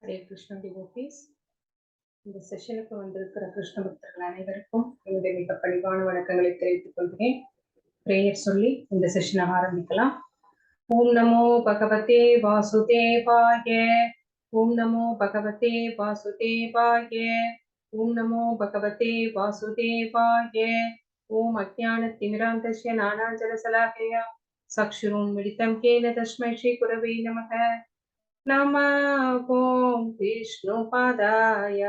Hare Krishna devotees. இந்த செஷனுக்கு வந்திருக்கிற கிருஷ்ண பக்தர்கள் அனைவருக்கும் என்னுடைய மிக பணிவான வணக்கங்களை தெரிவித்துக் கொள்கிறேன். பிரேயர் சொல்லி இந்த செஷனை ஆரம்பிக்கலாம். ஓம் நமோ பகவதே வாசுதேவாய. ஓம் நமோ பகவதே வாசுதேவாய. ஓம் நமோ பகவதே வாசுதேவாய. ஓம் அஜ்ஞான திமிராந்தஸ்ய ஞானாஞ்சன சலாகயா சக்ஷுருன்மிலிதம் யேன தஸ்மை ஸ்ரீ குரவே நமக. नम ॐ विष्णुपादाय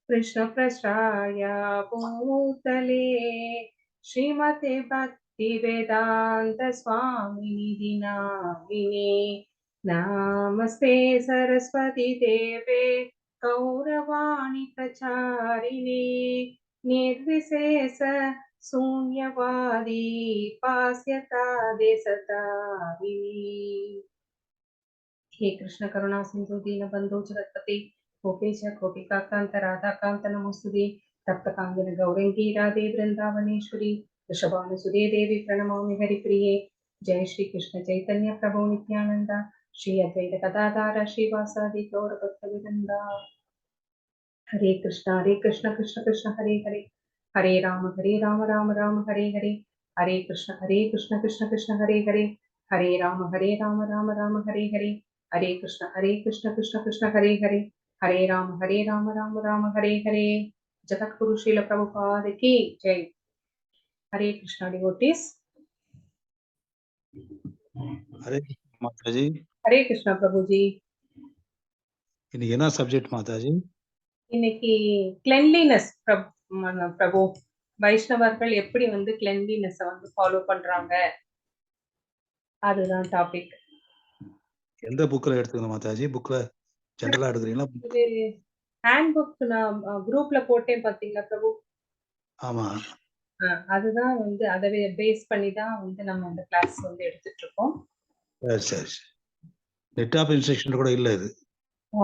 कृष्णप्रेष्ठाय भूतले श्रीमते भक्तिवेदान्तस्वामिनिति नामिने. नमस्ते सरस्वती देवे गौरवाणी प्रचारिणे निर्विशेष शून्यवादी पाश्चात्यदेशतारिणे. हे कृष्ण करुणा सिंधु दीनबंधु जगत्पते गोपेश गोपिकाकांत राधाकांत नमोस्तुते. तप्त कांचन गौरंगी राधे वृंदावनेश्वरी वृषभानुसुते देवी प्रणमामि हरिप्रिये. जय श्री कृष्ण चैतन्य प्रभु नित्यानंद श्री अद्वैत गदाधर श्रीवासादि गौर भक्तवृंद. हरे कृष्ण हरे कृष्ण कृष्ण कृष्ण हरे हरे, हरे राम हरे राम राम राम हरे हरे. हरे कृष्ण हरे कृष्ण कृष्ण कृष्ण हरे हरे, हरे राम हरे राम राम राम हरे हरे. हरे कृष्ण हरे कृष्ण कृष्ण कृष्ण हरे हरे, हरे राम हरे राम राम राम हरे हरे. जगत गुरु श्रील प्रभुपाद की जय. ஹரே கிருஷ்ணா டிவோட்டீஸ். ஹரே கிருஷ்ணா மாதாஜி. ஹரே கிருஷ்ணா பிரபுஜி. இன்னைக்கு என்ன சப்ஜெக்ட் மாதாஜி? இன்னைக்கு கிளென்லினஸ் பிரபு. வைஷ்ணவர்கள் எப்படி வந்து கிளென்லினஸ் வந்து ஃபாலோ பண்றாங்க, அதுதான் டாபிக். எந்த புக்ல எடுத்துக்கணும் மாதாஜி? புக்ல ஜெனரலா எடுக்கிறீங்களா? இது ஹேண்ட் புக் நான் குரூப்ல போட்டேன் பாத்தீங்களா பிரபு? ஆமா. அதுதான் வந்து அதை பேஸ் பண்ணி தான் வந்து நம்ம இந்த கிளாஸ் வந்து எடுத்துட்டு இருக்கோம். சரி சரி சரி. நெட் ஆஃப் இன்ஸ்ட்ரக்ஷன் கூட இல்ல இது. ஓ.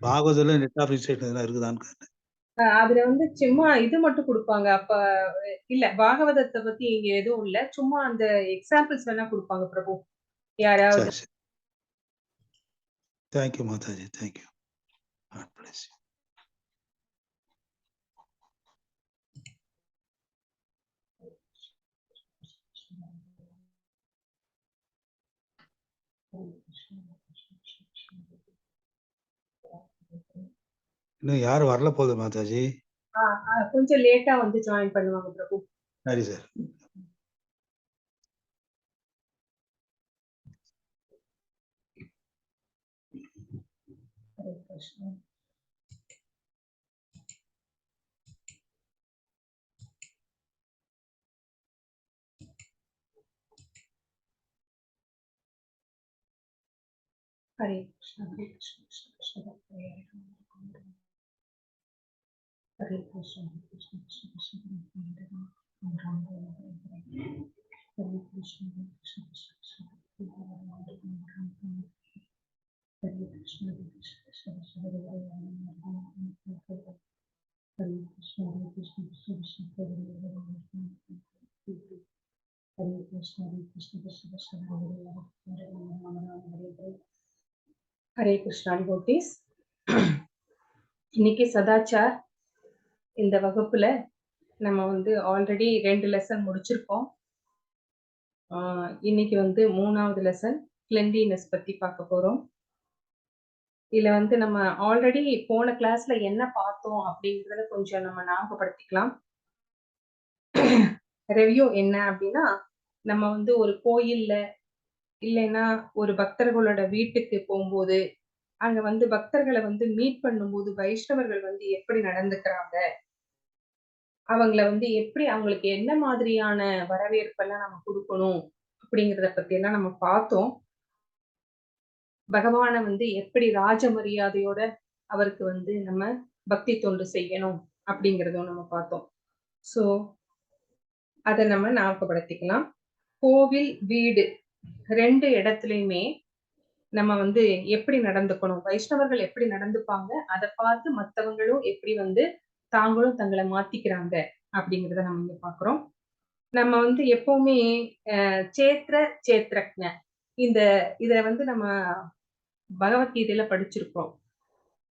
பாகவதத்துல நெட் ஆஃப் இன்ஸ்ட்ரக்ஷன் எதனா இருக்குதான்னு கேட்டேன். அதுல வந்து சும்மா இது மட்டும் கொடுப்பாங்க. அப்ப இல்ல, பாகவதத்தை பத்தி இங்க எதுவும் இல்ல. சும்மா அந்த எக்ஸாம்பிள்ஸ் வேணா கொடுப்பாங்க பிரபு, யாராவது. சரி சரி, thank you Mataji, thank you. God bless you. இன்னும் யாரும் வரல போகுது மாதாஜி. கொஞ்சம் லேட்டா வந்து ஜாயின் பண்ணுவாங்க பிரபு. சரி சார். ஹரே கிருஷ்ணா. ஹரே கிருஷ்ணா ஹரே கிருஷ்ணா கிருஷ்ண கிருஷ்ண ஹரே ஹரே, ஹரே கிருஷ்ணா ஹரே கிருஷ்ண கிருஷ்ண கிருஷ்ண ஹரே ஹரே, ராம் ராம் ஹரே ஹரே. ஹரே கிருஷ்ணா ஹரே கிருஷ்ண கிருஷ்ண கிருஷ்ண ஹரே ஹரே, ராம் ராம் ஹரே ஹரே. கிருஷ்ண ஹரே கிருஷ்ண கிருஷ்ண கிருஷ்ண ஹரே ஹரே, ராம் ராம் ஹரே ஹரே. ஹரே கிருஷ்ண ஹரே கிருஷ்ண கிருஷ்ண கிருஷ்ண ஹரே ஹரே, ராம் ராம் ஹரே ஹரே. ஹரே கிருஷ்ண ஹரே கிருஷ்ண கிருஷ்ண கிருஷ்ண ஹரே ஹரே, ராம் ராம் ராம் ஹரே ஹரே. ஹரே கிருஷ்ணா டிவோட்டீஸ். இன்னைக்கு சதாச்சார் இந்த வகுப்புல நம்ம வந்து ஆல்ரெடி 2 லெசன் முடிச்சிருக்கோம். இன்னைக்கு வந்து 3வது லெசன் கிளென்லினஸ் பத்தி பார்க்க போறோம். இதுல வந்து நம்ம ஆல்ரெடி போன கிளாஸ்ல என்ன பார்த்தோம் அப்படிங்கறத கொஞ்சம் நம்ம ஞாபகப்படுத்திக்கலாம். ரெவ்யூ என்ன அப்படின்னா, நம்ம வந்து ஒரு கோயில்ல இல்லைன்னா ஒரு பக்தர்களோட வீட்டுக்கு போகும்போது அங்க வந்து பக்தர்களை வந்து மீட் பண்ணும்போது வைஷ்ணவர்கள் வந்து எப்படி நடந்துக்கிறாங்க, அவங்கள வந்து எப்படி அவங்களுக்கு என்ன மாதிரியான வரவேற்பெல்லாம் நம்ம கொடுக்கணும் அப்படிங்கிறத பத்தி எல்லாம் நம்ம பார்த்தோம். பகவானை வந்து எப்படி ராஜ மரியாதையோட அவருக்கு வந்து நம்ம பக்தி தொண்டு செய்யணும் அப்படிங்கிறதும் நம்ம பார்த்தோம். சோ அதை நம்ம ஞாபகப்படுத்திக்கலாம். கோவில் வீடு 2 இடத்துலயுமே நம்ம வந்து எப்படி நடந்துக்கணும், வைஷ்ணவர்கள் எப்படி நடந்துப்பாங்க, அதை பார்த்து மத்தவங்களும் எப்படி வந்து தாங்களும் தங்களை மாத்திக்கிறாங்க அப்படிங்கிறத நம்ம இங்க பாக்குறோம். நம்ம வந்து எப்பவுமே சேத்திர சேத்திரக்ஞ இந்த இத வந்து நம்ம பகவத்கீதையில படிச்சிருக்கோம்.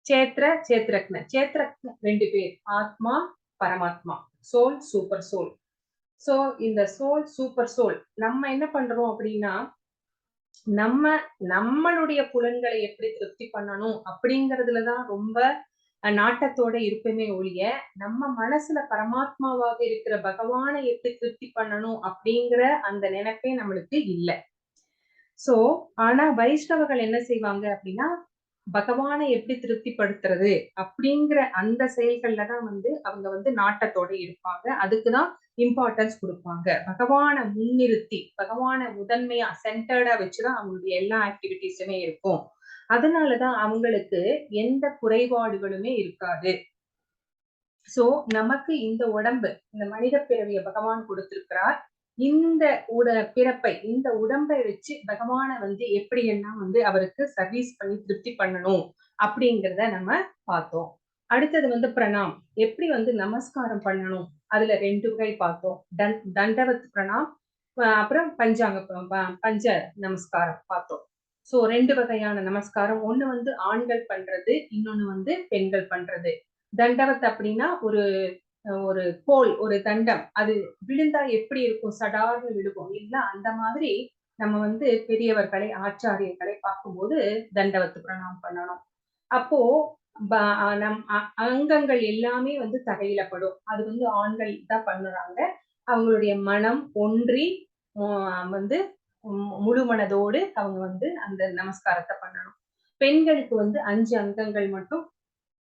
சேத்ர சேத்ரக்ன, சேத்ரக்ன 2 பேர், ஆத்மா பரமாத்மா, சோல் சூப்பர் சோல். சோ இந்த சோல் சூப்பர் சோல் நம்ம என்ன பண்றோம் அப்படின்னா, நம்ம நம்மளுடைய புலன்களை எப்படி திருப்தி பண்ணணும் அப்படிங்கறதுலதான் ரொம்ப நாட்டத்தோட இருப்பமே ஒழிய, நம்ம மனசுல பரமாத்மாவாக இருக்கிற பகவானை எப்படி திருப்தி பண்ணணும் அப்படிங்கிற அந்த நினைப்பே நம்மளுக்கு இல்ல. சோ ஆனா வைஷ்ணவர்கள் என்ன செய்வாங்க அப்படின்னா, பகவானை எப்படி திருப்திப்படுத்துறது அப்படிங்கிற அந்த செயல்கள்லதான் வந்து அவங்க வந்து நாட்டத்தோட இருப்பாங்க. அதுக்குதான் இம்பார்ட்டன்ஸ் கொடுப்பாங்க. பகவானை முன்னிறுத்தி பகவானை முதன்மையா சென்டர்டா வச்சுதான் அவங்களுடைய எல்லா ஆக்டிவிட்டிஸுமே இருக்கும். அதனாலதான் அவங்களுக்கு எந்த குறைபாடுகளுமே இருக்காது. சோ நமக்கு இந்த உடம்பு, இந்த மனித பிறவியை பகவான் கொடுத்திருக்கிறார். இந்த பிறப்பை, இந்த உடம்பை வச்சு பகவானை வந்து எப்படி எல்லாம் வந்து அவருக்கு சர்வீஸ் பண்ணி திருப்தி பண்ணணும் அப்படிங்கிறத நம்ம பார்த்தோம். அடுத்தது வந்து பிரணாம், எப்படி வந்து நமஸ்காரம் பண்ணணும். அதுல 2 வகை பார்த்தோம். தண்டவத் பிரணாம், அப்புறம் பஞ்சாங்க பஞ்ச நமஸ்காரம் பார்த்தோம். சோ 2 வகையான நமஸ்காரம். ஒண்ணு வந்து ஆண்கள் பண்றது, இன்னொன்னு வந்து பெண்கள் பண்றது. தண்டவத் அப்படின்னா ஒரு ஒரு கோல், ஒரு தண்டம், அது விழுந்தா எப்படி இருக்கும், சடார்னு விழுகும் இல்லைங்களா? அந்த மாதிரி நம்ம வந்து பெரியவர்களை ஆச்சாரியர்களை பார்க்கும்போது தண்டவத்து பிரணாம் பண்ணணும். அப்போ நம் அங்கங்கள் எல்லாமே வந்து தரையிலப்படும். அது வந்து ஆண்கள் தான் பண்ணுறாங்க. அவங்களுடைய மனம் ஒன்றி வந்து முழு மனதோடு அவங்க வந்து அந்த நமஸ்காரத்தை பண்ணணும். பெண்களுக்கு வந்து 5 அங்கங்கள் மட்டும்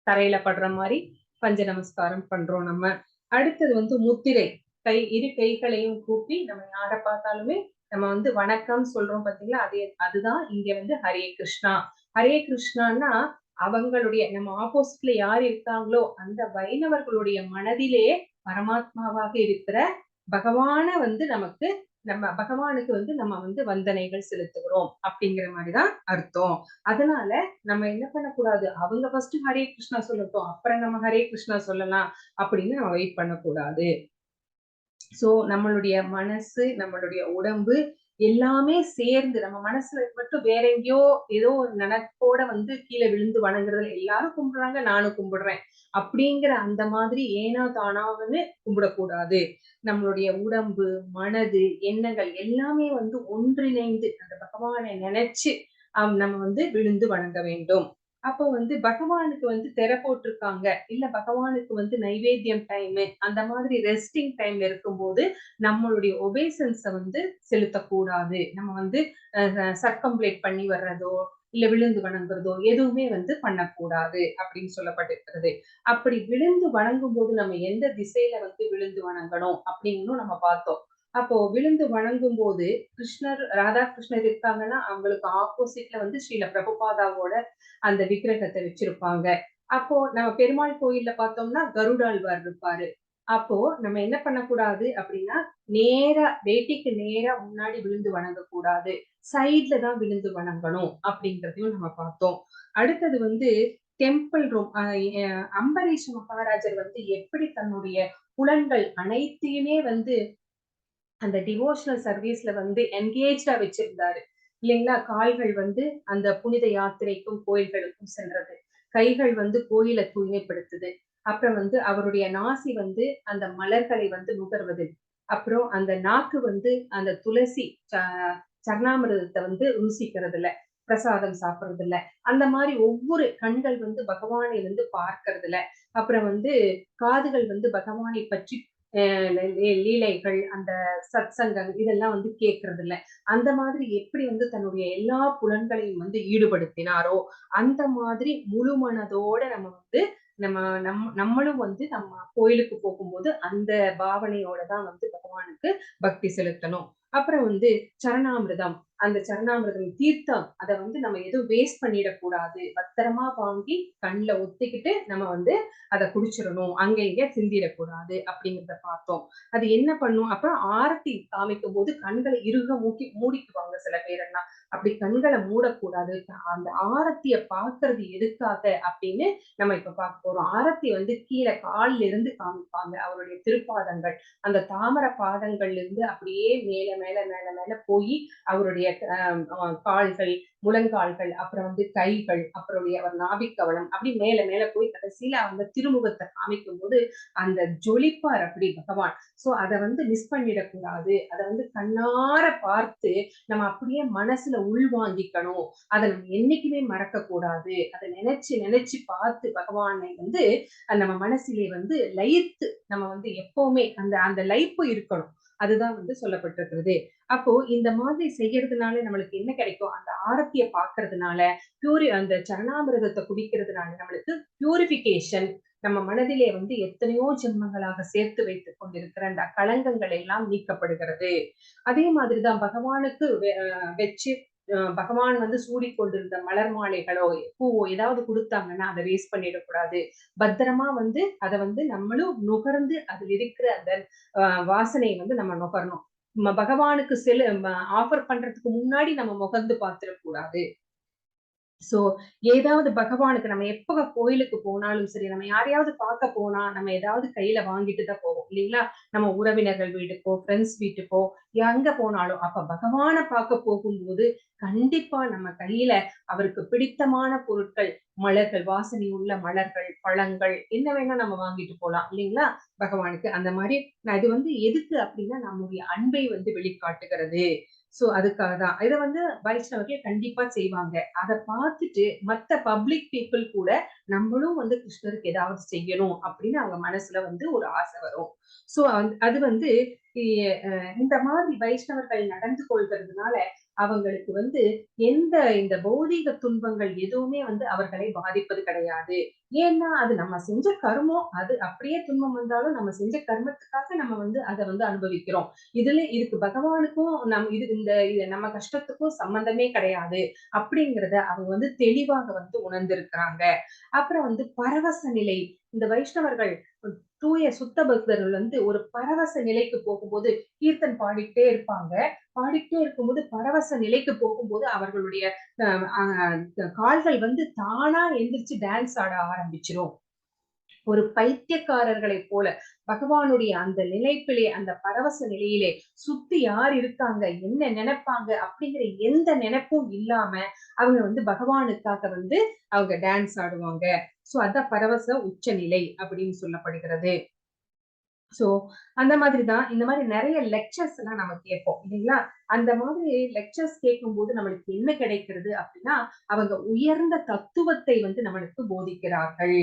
தரையில படுற மாதிரி பஞ்ச நமஸ்காரம் பண்றோம் நம்ம. அடுத்தது வந்து முத்திரை, இரு கைகளையும் கூப்பி நம்ம யாரை பார்த்தாலுமே நம்ம வந்து வணக்கம் சொல்றோம் பாத்தீங்களா? அதுதான் இங்க வந்து ஹரே கிருஷ்ணா. ஹரே கிருஷ்ணான்னா அவங்களுடைய நம்ம ஆப்போசிட்ல யார் இருக்காங்களோ அந்த வைணவர்களுடைய மனதிலே பரமாத்மாவாக இருக்கிற பகவான வந்து நமக்கு, நம்ம பகவானுக்கு வந்து நம்ம வந்து வந்தனைகள் செலுத்துகிறோம் அப்படிங்கிற மாதிரிதான் அர்த்தம். அதனால நம்ம என்ன பண்ணக்கூடாது, அவங்க ஃபர்ஸ்ட் ஹரே கிருஷ்ணா சொல்லட்டும், அப்புறம் நம்ம ஹரே கிருஷ்ணா சொல்லலாம் அப்படின்னு நம்ம வெயிட் பண்ணக்கூடாது. சோ நம்மளுடைய மனசு, நம்மளுடைய உடம்பு எல்லாமே சேர்ந்து, நம்ம மனசுல மட்டும் வேற எங்கேயோ ஏதோ ஒரு நினைப்போட வந்து கீழே விழுந்து வணங்குறதுல எல்லாரும் கும்பிடுறாங்க நானும் கும்பிடுறேன் அப்படிங்கிற அந்த மாதிரி ஏனா தானான்னு கும்பிடக்கூடாது. நம்மளுடைய உடம்பு, மனது, எண்ணங்கள் எல்லாமே வந்து ஒன்றிணைந்து அந்த பகவானை நினைச்சு நம்ம வந்து விழுந்து வணங்க வேண்டும். அப்போ வந்து பகவானுக்கு வந்து திரை போட்டிருக்காங்க இல்ல, பகவானுக்கு வந்து நைவேத்தியம் டைமு அந்த மாதிரி ரெஸ்டிங் டைம்ல இருக்கும்போது நம்மளுடைய ஒபேசன்ஸை வந்து செலுத்தக்கூடாது. நம்ம வந்து சர்க்கம்ப்ளேட் பண்ணி வர்றதோ இல்ல விழுந்து வணங்குறதோ எதுவுமே வந்து பண்ணக்கூடாது அப்படின்னு சொல்லப்பட்டிருக்கிறது. அப்படி விழுந்து வணங்கும் போது நம்ம எந்த திசையில வந்து விழுந்து வணங்கணும் அப்படின்னு நம்ம பார்த்தோம். அப்போ விழுந்து வணங்கும் போது கிருஷ்ணர், ராதாகிருஷ்ணர் இருக்காங்கன்னா அவங்களுக்கு ஆப்போசிட்ல வந்து ஸ்ரீல பிரபுபாதாவோட அந்த விக்கிரகத்தை வச்சிருப்பாங்க. அப்போ நம்ம பெருமாள் கோயில்ல பார்த்தோம்னா கருடாழ்வார் இருப்பாரு. அப்போ நம்ம என்ன பண்ணக்கூடாது அப்படின்னா, நேரா வேட்டிக்கு நேரா முன்னாடி விழுந்து வணங்கக்கூடாது, சைட்ல தான் விழுந்து வணங்கணும் அப்படிங்கிறதையும் நம்ம பார்த்தோம். அடுத்தது வந்து டெம்பிள் ரூம். அம்பரீஷ் மகாராஜர் வந்து எப்படி தன்னுடைய புலன்கள் அனைத்தையுமே வந்து அந்த டிவோஷனல் சர்வீஸ்ல வந்து என்கேஜா வச்சிருந்தாரு இல்லைங்களா? கால்கள் வந்து அந்த புனித யாத்திரைக்கும் கோயில்களுக்கும் சென்றது, கைகள் வந்து கோயிலை தூய்மைப்படுத்துது, அப்புறம் வந்து அவருடைய நாசி வந்து அந்த மலர்களை வந்து நுகர்வது, அப்புறம் அந்த நாக்கு வந்து அந்த துளசி சரணாமிரதத்தை வந்து ருசிக்கிறதுல, பிரசாதம் சாப்பிடுறது இல்ல, அந்த மாதிரி ஒவ்வொரு கண்கள் வந்து பகவானை வந்து பார்க்கறதுல, அப்புறம் வந்து காதுகள் வந்து பகவானை பற்றி லீலைகள், அந்த சத்சங்கம் இதெல்லாம் வந்து கேட்கறது இல்ல. அந்த மாதிரி எப்படி வந்து தன்னுடைய எல்லா புலன்களையும் வந்து ஈடுபடுத்தினாரோ அந்த மாதிரி முழு மனதோட நம்ம வந்து நம்ம நம்மளும் வந்து நம்ம கோயிலுக்கு போகும்போது அந்த பாவனையோட தான் வந்து பகவானுக்கு பக்தி செலுத்தணும். அப்புறம் வந்து சரணாமிரதம், அந்த சரணாமிரதம் தீர்த்தம் அதை வந்து நம்ம எதுவும் வேஸ்ட் பண்ணிடக்கூடாது, பத்திரமா வாங்கி கண்ணுல ஒத்திக்கிட்டு நம்ம வந்து அதை குடிச்சிடணும், அங்க இங்க சிந்திடக்கூடாது அப்படிங்கிறத பார்த்தோம். அது என்ன பண்ணும், அப்புறம் ஆரத்தி காமிக்கும் போது கண்களை இறுக மூடிக்குவாங்க சில பேரெல்லாம். அப்படி கண்களை மூடக்கூடாது. அந்த ஆரத்திய பாக்குறது எதுக்காக அப்படின்னு நம்ம இப்ப பார்க்க போறோம். ஆரத்தி வந்து கீழே கால்ல இருந்து காமிப்பாங்க. அவருடைய திருப்பாதங்கள், அந்த தாமர பாதங்கள்ல இருந்து அப்படியே மேல மேல மேல மேல போய் அவருடைய கால்கள், முழங்கால்கள், அப்புறம் வந்து கைகள், அப்புறம் அவர் நாபிக்கவளம், அப்படி மேல மேல போய் கடைசியில அவங்க திருமுகத்தை காமிக்கும் போது அந்த ஜொலிப்பார் அப்படி பகவான். சோ அதை வந்து மிஸ் பண்ணிடக்கூடாது. அதை வந்து கண்ணார பார்த்து நம்ம அப்படியே மனசுல உள்வாங்கிக்கணும். அதை நம்ம என்னைக்குமே மறக்க கூடாது. அதை நினைச்சு நினைச்சு பார்த்து பகவானை வந்து நம்ம மனசிலே வந்து லயித்து நம்ம வந்து எப்பவுமே அந்த அந்த லைப்பு இருக்கணும். அதுதான் வந்து சொல்லப்பட்டிருக்கிறது. அப்போ இந்த மாதிரி செய்யறதுனால நம்மளுக்கு என்ன கிடைக்கும்? அந்த ஆரத்திய பாக்குறதுனால, அந்த சரணாமிரதத்தை குடிக்கிறதுனால நம்மளுக்கு பியூரிபிகேஷன், நம்ம மனதிலே வந்து எத்தனையோ ஜென்மங்களாக சேர்த்து வைத்துக் கொண்டிருக்கிற அந்த களங்கங்கள் எல்லாம் நீக்கப்படுகிறது. அதே மாதிரிதான் பகவானுக்கு வச்சு பகவான் வந்து சூடி கொண்டிருந்த மலர் மாலைகளோ பூவோ ஏதாவது கொடுத்தாங்கன்னா அதை வேஸ்ட் பண்ணிடக்கூடாது. பத்திரமா வந்து அதை வந்து நம்மளும் நுகர்ந்து அதில் இருக்கிற அந்த வாசனையை வந்து நம்ம நுகரணும். பகவானுக்கு ஆஃபர் பண்றதுக்கு முன்னாடி நம்ம முகர்ந்து பார்த்துடக்கூடாது. சோ ஏதாவது பகவானுக்கு நம்ம எப்ப கோயிலுக்கு போனாலும் சரி, நம்ம யாரையாவது பார்க்க போனா நம்ம ஏதாவது கையில வாங்கிட்டு தான் போவோம் இல்லைங்களா? நம்ம உறவினர்கள் வீட்டுக்கோ ஃப்ரெண்ட்ஸ் வீட்டுக்கோ எங்க போனாலும் அப்ப பகவானை பார்க்க போகும்போது கண்டிப்பா நம்ம கையில அவருக்கு பிடித்தமான பொருட்கள், மலர்கள், வாசனை உள்ள மலர்கள், பழங்கள் என்ன வேணா நம்ம வாங்கிட்டு போலாம் இல்லைங்களா பகவானுக்கு. அந்த மாதிரி நான் இது வந்து எதுக்கு அப்படின்னா நம்முடைய அன்பை வந்து வெளிக்காட்டுகிறது. சோ அதுக்காக தான் இதை வந்து வைஷ்ணவர்கள் கண்டிப்பா செய்வாங்க. அதை பார்த்துட்டு மத்த பப்ளிக் பீப்புள் கூட நம்மளும் வந்து கிருஷ்ணருக்கு ஏதாவது செய்யணும் அப்படின்னு அவங்க மனசுல வந்து ஒரு ஆசை வரும். சோ அது வந்து இந்த மாதிரி வைஷ்ணவர்கள் நடந்து கொள்கிறதுனால அவங்களுக்கு வந்து எந்த இந்த பௌதீக துன்பங்கள் எதுவுமே வந்து அவர்களை பாதிப்பது கிடையாது. ஏன்னா அது நம்ம செஞ்ச கர்மம், அது அப்படியே துன்பம் வந்தாலும் நம்ம செஞ்ச கர்மத்துக்காக நம்ம வந்து அதை வந்து அனுபவிக்கிறோம். இதுல இதுக்கு பகவானுக்கும் நம் இது இந்த இது நம்ம கஷ்டத்துக்கும் சம்பந்தமே கிடையாது அப்படிங்கிறத அவங்க வந்து தெளிவாக வந்து உணர்ந்திருக்கிறாங்க. அப்புறம் வந்து பரவச நிலை, இந்த வைஷ்ணவர்கள் தூய சுத்த பக்தர்கள் வந்து ஒரு பரவச நிலைக்கு போகும்போது கீர்த்தன் பாடிட்டே இருப்பாங்க. பாடிட்டே இருக்கும்போது பரவச நிலைக்கு போகும்போது அவர்களுடைய கால்கள் வந்து தானா எந்திரிச்சு டான்ஸ் ஆட ஆரம்பிச்சிரும். ஒரு பைத்தியக்காரர்களை போல பகவானுடைய அந்த நிலைப்பிலே, அந்த பரவச நிலையிலே சுத்தி யார் இருக்காங்க, என்ன நினைப்பாங்க அப்படிங்கிற எந்த நினைப்பும் இல்லாம அவங்க வந்து பகவானுக்காக வந்து அவங்க டான்ஸ் ஆடுவாங்க. சோ அதான் பரவச உச்சநிலை அப்படின்னு சொல்லப்படுகிறது. சோ அந்த மாதிரிதான் இந்த மாதிரி நிறைய லெக்சர்ஸ் எல்லாம் நம்ம கேட்போம் இல்லைங்களா? அந்த மாதிரி லெக்சர்ஸ் கேட்கும் போது நம்மளுக்கு என்ன கிடைக்கிறது அப்படின்னா அவங்க உயர்ந்த தத்துவத்தை வந்து நம்மளுக்கு போதிக்கிறார்கள்.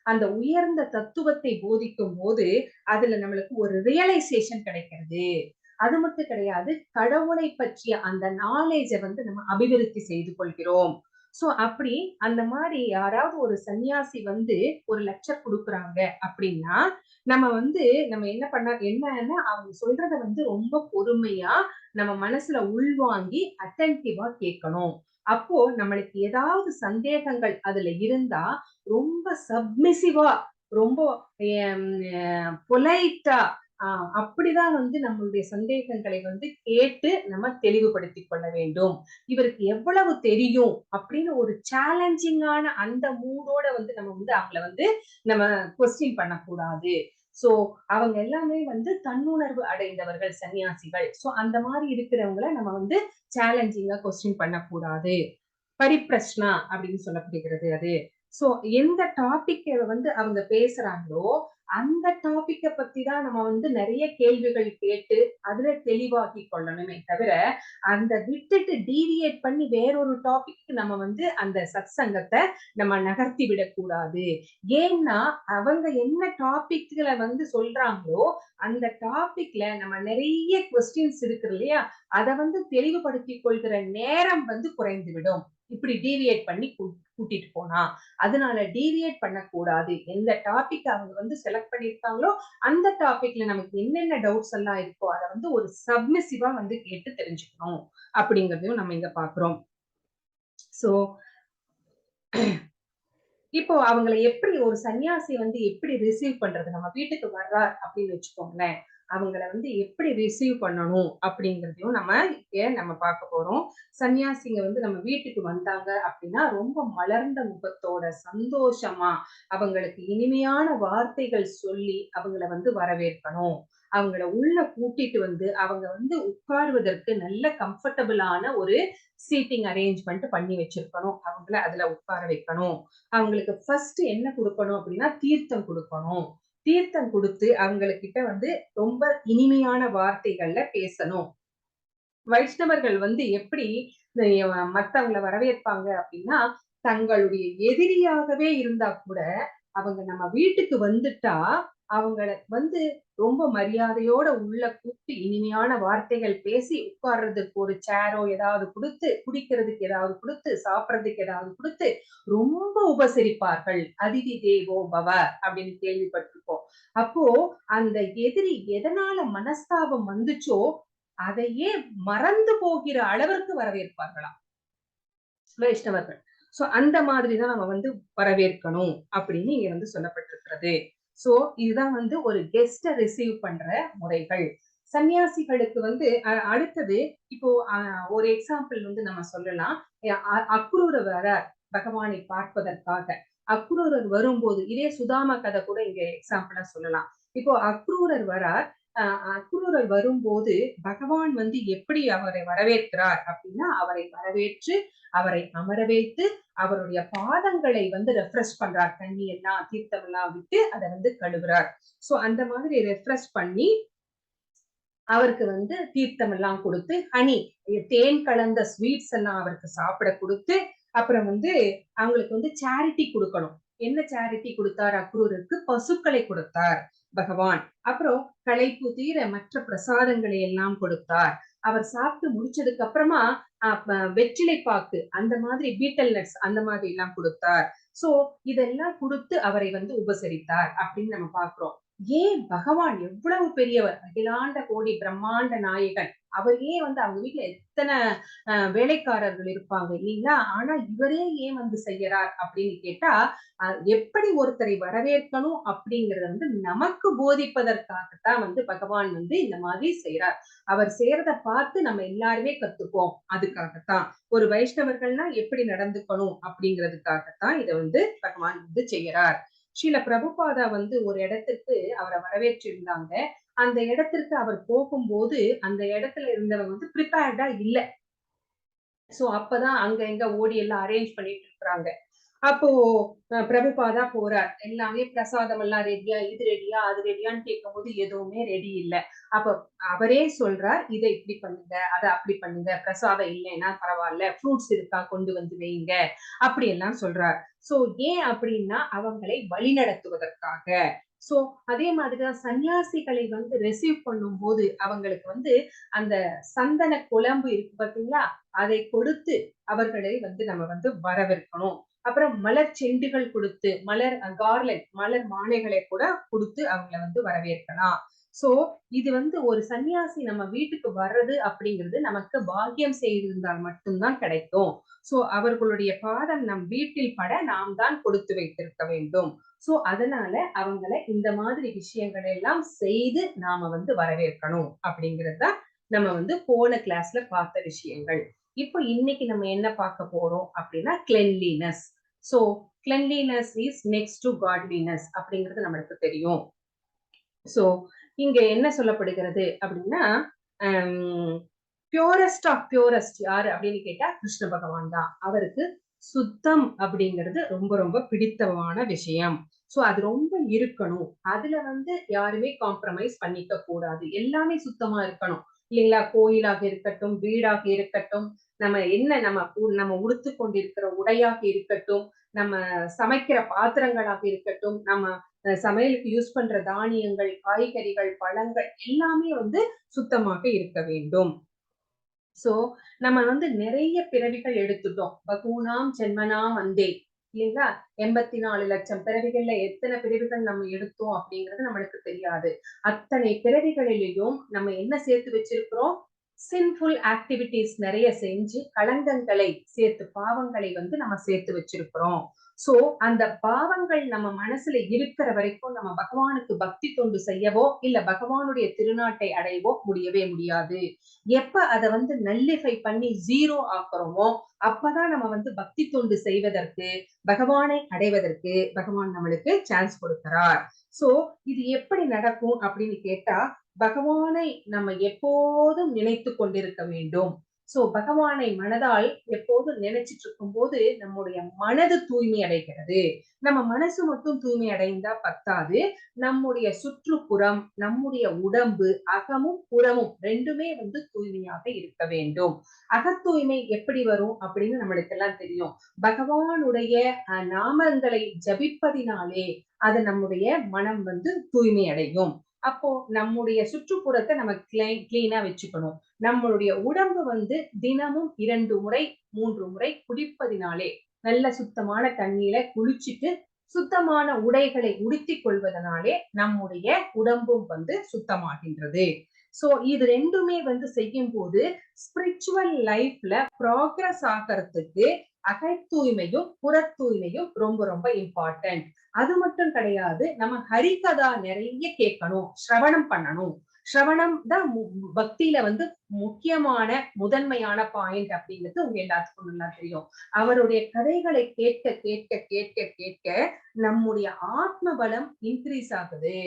அந்த உயர்ந்த தத்துவத்தை போதிக்கும் போது அதுல நம்மளுக்கு ஒரு ரியலைசேஷன் கிடைக்கிறது. அது மட்டும் கிடையாது, கடவுளை பற்றிய அந்த நாலேஜை வந்து நம்ம அபிவிருத்தி செய்து கொள்கிறோம். சோ அப்படி அந்த மாதிரி யாராவது ஒரு சன்னியாசி வந்து ஒரு லெக்சர் கொடுக்குறாங்க அப்படின்னா நம்ம வந்து நம்ம என்ன பண்ண என்னன்னா அவங்க சொல்றத வந்து ரொம்ப பொறுமையா நம்ம மனசுல உள்வாங்கி அட்டென்டிவா கேட்கணும். அப்போ நம்மளுக்கு ஏதாவது சந்தேகங்கள் அதுல இருந்தா ரொம்ப சப்மிசிவா, ரொம்ப பொலைட்டா அப்படிதான் வந்து நம்மளுடைய சந்தேகங்களை வந்து கேட்டு நம்ம தெளிவுபடுத்திக் கொள்ள வேண்டும். இவருக்கு எவ்வளவு தெரியும் அப்படின்னு ஒரு சேலஞ்சிங்கான அந்த மூடோட வந்து நம்ம வந்து அவங்கள வந்து நம்ம கொஸ்டின் பண்ணக்கூடாது. சோ அவங்க எல்லாமே வந்து தன்னுணர்வு அடைந்தவர்கள் சன்னியாசிகள். சோ அந்த மாதிரி இருக்கிறவங்களை நம்ம வந்து சேலஞ்சிங்கா கொஸ்டின் பண்ணக்கூடாது. பரிப்பிரஷ்னா அப்படின்னு சொல்லப்படுகிறது அது. சோ எந்த டாபிக் வந்து அவங்க பேசுறாங்களோ அந்த டாபிக்கை பத்தி தான் நம்ம வந்து நிறைய கேள்விகள் கேட்டு அதுல தெளிவாக்கி கொள்ளணுமே தவிர அந்த விட்டுட்டு டீவியேட் பண்ணி வேறொரு டாபிக் நம்ம வந்து அந்த சத்சங்கத்தை நம்ம நகர்த்தி விடக்கூடாது. ஏன்னா அவங்க என்ன டாபிக்ல வந்து சொல்றாங்களோ அந்த டாபிக்ல நம்ம நிறைய கொஸ்டின்ஸ் இருக்கு இல்லையா, அதை வந்து தெளிவுபடுத்தி கொள்கிற நேரம் வந்து குறைந்து விடும் இப்படி டீவியேட் பண்ணி கூட்டிட்டு போனா. அதனால டீவியேட் பண்ணக்கூடாது. எந்த டாபிக் அவங்க வந்து செலக்ட் பண்ணிருக்காங்களோ அந்த டாபிக்ல நமக்கு என்னென்ன டவுட்ஸ் எல்லாம் இருக்கோ அதை வந்து ஒரு சப்மிசிவா வந்து கேட்டு தெரிஞ்சுக்கணும் அப்படிங்கிறதையும் நம்ம இங்க பாக்குறோம். சோ இப்போ அவங்களை எப்படி ஒரு சன்னியாசி வந்து எப்படி ரிசீவ் பண்றது, நம்ம வீட்டுக்கு வர்றார் அப்படின்னு வச்சுக்கோங்களேன். அவங்கள வந்து எப்படி ரிசீவ் பண்ணணும் அப்படிங்கிறதையும் நம்ம இங்க நம்ம பார்க்க போறோம். சன்னியாசிங்க வந்து நம்ம வீட்டுக்கு வந்தாங்க அப்படின்னா ரொம்ப மலர்ந்த முகத்தோட சந்தோஷமா அவங்களுக்கு இனிமையான வார்த்தைகள் சொல்லி அவங்கள வந்து வரவேற்கணும். அவங்கள உள்ள கூட்டிட்டு வந்து அவங்க வந்து உட்காருவதற்கு நல்ல கம்ஃபர்டபுளான ஒரு சீட்டிங் அரேஞ்ச்மெண்ட் பண்ணி வச்சிருக்கணும். அவங்கள அதுல உட்கார வைக்கணும். அவங்களுக்கு ஃபர்ஸ்ட் என்ன கொடுக்கணும் அப்படின்னா தீர்த்தம் கொடுக்கணும். தீர்த்தம் கொடுத்து அவங்ககிட்ட வந்து ரொம்ப இனிமையான வார்த்தைகள்ல பேசணும். வைஷ்ணவர்கள் வந்து எப்படி மத்தவங்களை வரவேற்பாங்க அப்படின்னா, தங்களுடைய எதிரியாகவே இருந்தா கூட அவங்க நம்ம வீட்டுக்கு வந்துட்டா அவங்கள வந்து ரொம்ப மரியாதையோட உள்ள கூப்பிட்டு இனிமையான வார்த்தைகள் பேசி உட்கார்றதுக்கு ஒரு சேரோ ஏதாவது கொடுத்து, குடிக்கிறதுக்கு ஏதாவது கொடுத்து, சாப்பிட்றதுக்கு ஏதாவது கொடுத்து ரொம்ப உபசரிப்பார்கள். அதிதி தேவோ பவ அப்படின்னு கேள்விப்பட்டிருக்கோம். அப்போ அந்த எதிரி எதனால மனஸ்தாபம் வந்துச்சோ அதையே மறந்து போகிற அளவிற்கு வரவேற்பார்களாம் வைஷ்ணவர்கள். சோ அந்த மாதிரிதான் நம்ம வந்து வரவேற்கணும் அப்படின்னு இங்க வந்து சொல்லப்பட்டிருக்கிறது. சோ இதுதான் வந்து ஒரு கெஸ்ட ரிசீவ் பண்ற முறைகள். சன்னியாசிகளுக்கு வந்து அடுத்தது இப்போ ஒரு எக்ஸாம்பிள் வந்து நம்ம சொல்லலாம். அக்ரூரர் வர பகவானை பார்ப்பதற்காக அக்ரூரர் வரும்போது, இதே சுதாமா கதை கூட இங்க எக்ஸாம்பிளா சொல்லலாம். இப்போ அக்ரூரர் வரார். அக்ரூரர் வரும்போது பகவான் வந்து எப்படி அவரை வரவேற்கிறார் அப்படின்னா, அவரை வரவேற்று அவரை அமர வைத்து அவருடைய பாதங்களை வந்து ரெஃப்ரெஷ் பண்றார். தண்ணி எல்லாம் தீர்த்தம் எல்லாம் விட்டு அதை வந்து கழுவுறார். சோ அந்த மாதிரி ரெஃப்ரெஷ் பண்ணி அவருக்கு வந்து தீர்த்தம் எல்லாம் கொடுத்து, ஹனி தேன் கலந்த ஸ்வீட்ஸ் எல்லாம் அவருக்கு சாப்பிட கொடுத்து, அப்புறம் வந்து அவங்களுக்கு வந்து சேரிட்டி கொடுக்கணும். என்ன சேரிட்டி கொடுத்தார்? அக்ரூருக்கு பசுக்களை கொடுத்தார் பகவான். அப்புறம் களைப்பு தீர மற்ற பிரசாதங்களை எல்லாம் கொடுத்தார். அவர் சாப்பிட்டு முடிச்சதுக்கு அப்புறமா வெற்றிலை பாக்கு அந்த மாதிரி பீட்டல் நட்ஸ் அந்த மாதிரி எல்லாம் கொடுத்தார். சோ இதெல்லாம் கொடுத்து அவரை வந்து உபசரித்தார் அப்படின்னு நம்ம பாக்குறோம். ஏன் பகவான் எவ்வளவு பெரியவர், அகிலாண்ட கோடி பிரம்மாண்ட நாயகன், அவர் ஏன் வந்து அவங்க வீட்டுல எத்தனை வேலைக்காரர்கள் இருப்பாங்க இல்லைங்களா, ஆனா இவரே ஏன் வந்து செய்யறார் அப்படின்னு கேட்டா, எப்படி ஒருத்தரை வரவேற்கணும் அப்படிங்கறத வந்து நமக்கு போதிப்பதற்காகத்தான் வந்து பகவான் வந்து இந்த மாதிரி செய்யறார். அவர் செய்யறத பார்த்து நம்ம எல்லாருமே கத்துப்போம், அதுக்காகத்தான். ஒரு வைஷ்ணவர்கள்னா எப்படி நடந்துக்கணும் அப்படிங்கிறதுக்காகத்தான் இதை வந்து பகவான் வந்து செய்யறார். ஸ்ரீல பிரபுபாதா வந்து ஒரு இடத்திற்கு அவரை வரவேற்றிருந்தாங்க. அந்த இடத்திற்கு அவர் போகும்போது அந்த இடத்துல இருந்தவங்க வந்து ப்ரிப்பேர்டா இல்ல. சோ அப்பதான் அங்க எங்க ஓடி எல்லாம் அரேஞ்ச் பண்ணிட்டு இருக்கிறாங்க. அப்போ பிரபுபாதா போறார். எல்லாமே பிரசாதம் எல்லாம் ரெடியா, இது ரெடியா, அது ரெடியான்னு கேட்கும் போது எதுவுமே ரெடி இல்ல. அப்ப அவரே சொல்றார், இதை இப்படி பண்ணுங்க, அதை அப்படி பண்ணுங்க, பிரசாதம் இல்லைன்னா பரவாயில்ல, ஃப்ரூட்ஸ் இருக்கா கொண்டு வந்து வைங்க அப்படி எல்லாம் சொல்றார். சோ ஏன் அப்படின்னா அவங்களை வழி நடத்துவதற்காக. சோ அதே மாதிரிதான் சன்னியாசிகளை வந்து ரிசீவ் பண்ணும் போது அவங்களுக்கு வந்து அந்த சந்தன குழம்பு இருக்கு பாத்தீங்களா, அதை கொடுத்து அவர்களை வந்து நம்ம வந்து வரவேற்கணும். அப்புறம் மலர் செண்டுகள் கொடுத்து, மலர் கார்லண்ட், மலர் மாலைகளை கூட கொடுத்து அவங்களை வந்து வரவேற்கலாம். சோ இது வந்து ஒரு சன்னியாசி நம்ம வீட்டுக்கு வர்றது அப்படிங்கிறது நமக்கு பாக்கியம் செய்திருந்தால் மட்டும்தான் கிடைக்கும். சோ அவர்களுடைய பாதம் நம் வீட்டில் பட நாம் தான் கொடுத்து வைத்திருக்க வேண்டும். சோ அதனால அவங்களை இந்த மாதிரி விஷயங்களை எல்லாம் செய்து நாம வந்து வரவேற்கணும் அப்படிங்கறதுதான் நம்ம வந்து போன கிளாஸ்ல பார்த்த விஷயங்கள். இப்போ இன்னைக்கு நம்ம என்ன பார்க்க போறோம் அப்படின்னா cleanliness. So cleanliness is next to godliness அப்படிங்கிறது நம்மளுக்கு தெரியும். சோ இங்க என்ன சொல்லப்படுகிறது அப்படின்னா, பியூரஸ்ட் ஆஃப் பியூரஸ்ட் யாரு அப்படின்னு கேட்டா கிருஷ்ண பகவான் தான். அவருக்கு சுத்தம் அப்படிங்கிறது ரொம்ப ரொம்ப பிடித்தமான விஷயம். சோ அது ரொம்ப இருக்கணும். அதுல வந்து யாருமே காம்ப்ரமைஸ் பண்ணிக்க கூடாது. எல்லாமே சுத்தமா இருக்கணும் இல்லைங்களா? கோயிலாக இருக்கட்டும், வீடாக இருக்கட்டும், நம்ம என்ன நம்ம நம்ம உடுத்து கொண்டிருக்கிற உடையாக இருக்கட்டும், நம்ம சமைக்கிற பாத்திரங்களாக இருக்கட்டும், நம்ம சமையலுக்கு யூஸ் பண்ற தானியங்கள், காய்கறிகள், பழங்கள் எல்லாமே வந்து சுத்தமாக இருக்க வேண்டும். சோ நம்ம வந்து நிறைய பிறவிகள் எடுத்துட்டோம். பகூனாம் ஜென்மனாம் அந்தே இல்லைங்களா? 84 லட்சம் பிறவிகள்ல எத்தனை பிறவிகள் நம்ம எடுத்தோம் அப்படிங்கிறது நம்மளுக்கு தெரியாது. அத்தனை பிறவிகளிலையும் நம்ம என்ன சேர்த்து வச்சிருக்கிறோம்? சின்ஃபுல் ஆக்டிவிட்டிஸ் நிறைய செஞ்சு களங்கங்களை சேர்த்து, பாவங்களை வந்து நம்ம சேர்த்து வச்சிருக்கிறோம். சோ அந்த பாவங்கள் நம்ம மனசுல இருக்கிற வரைக்கும் நம்ம பகவானுக்கு பக்தி தொண்டு செய்யவோ இல்ல பகவானுடைய திருநாட்டை அடையவோ முடியவே முடியாது. எப்ப அதை வந்து நல்லிஃபை பண்ணி ஜீரோ ஆக்குறோமோ அப்பதான் நம்ம வந்து பக்தி தொண்டு செய்வதற்கு, பகவானை அடைவதற்கு பகவான் நம்மளுக்கு சான்ஸ் கொடுக்கிறார். சோ இது எப்படி நடக்கும் அப்படின்னு கேட்டா, பகவானை நம்ம எப்போதும் நினைத்து கொண்டிருக்க வேண்டும். சோ பகவானை மனதால் எப்போதும் நினைச்சிட்டு இருக்கும் போது நம்முடைய மனது தூய்மை அடைகிறது. நம்ம மனசு மட்டும் தூய்மை அடைந்தா பத்தாது, நம்முடைய சுற்றுப்புறம், நம்முடைய உடம்பு, அகமும் புறமும் ரெண்டுமே வந்து தூய்மையாக இருக்க வேண்டும். அகத்தூய்மை எப்படி வரும் அப்படின்னு நம்மளுக்கு எல்லாம் தெரியும். பகவானுடைய நாமங்களை ஜபிப்பதினாலே அது நம்முடைய மனம் வந்து தூய்மை அடையும். அப்போ நம்முடைய சுற்றுப்புறத்தை நம்ம கிளீனா வச்சுக்கணும். நம்மளுடைய உடம்பு வந்து தினமும் 2 முறை 3 முறை குடிப்பதினாலே, நல்ல சுத்தமான தண்ணீரை குளிச்சுட்டு சுத்தமான உடைகளை உடுத்திக் கொள்வதனாலே நம்முடைய உடம்பும் வந்து சுத்தமாகின்றது. சோ இது ரெண்டுமே வந்து செய்யும் போது ஸ்பிரிச்சுவல் லைஃப்ல ப்ராக்ரஸ் ஆகிறதுக்கு அகத்தூய்மையும் புற தூய்மையும் ரொம்ப ரொம்ப இம்பார்ட்டன்ட். அது மட்டும் கிடையாது, நம்ம ஹரிகதா நிறைய கேட்கணும், ஸ்ரவணம் பண்ணணும். ஸ்ரவணம் தான் பக்தியில வந்து முக்கியமான முதன்மையான பாயிண்ட் அப்படிங்கிறது உங்க எல்லாத்துக்கும் நல்லா தெரியும். அவருடைய கதைகளை கேட்க கேட்க கேட்க கேட்க நம்முடைய ஆத்ம பலம் இன்க்ரீஸ் ஆகுது.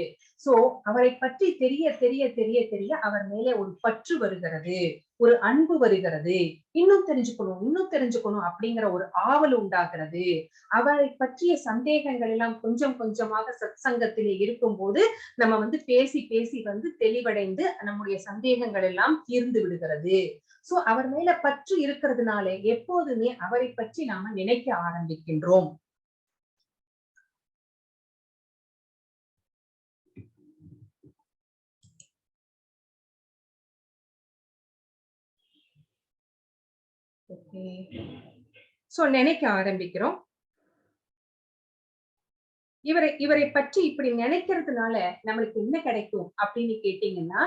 சோ அவரை பற்றி தெரிய தெரிய தெரிய தெரிய அவர் மேலே ஒரு பற்று வருகிறது, ஒரு அன்பு வருகிறது, இன்னும் தெரிஞ்சுக்கணும் இன்னும் தெரிஞ்சுக்கணும் அப்படிங்கிற ஒரு ஆவல் உண்டாகிறது. அவரை பற்றிய சந்தேகங்கள் எல்லாம் கொஞ்சம் கொஞ்சமாக சத் சங்கத்திலே இருக்கும் போது நம்ம வந்து பேசி பேசி வந்து தெளிவடைந்து நம்முடைய சந்தேகங்கள் எல்லாம் தீர்ந்து விடுகிறது. சோ அவர் மேல பற்று இருக்கிறதுனால எப்போதுமே அவரை பற்றி நாம நினைக்க ஆரம்பிக்கின்றோம். ஓகே, சோ நினைக்க ஆரம்பிக்கிறோம். இவரை பற்றி இப்படி நினைக்கிறதுனால நம்மளுக்கு என்ன கிடைக்கும் அப்படின்னு கேட்டீங்கன்னா,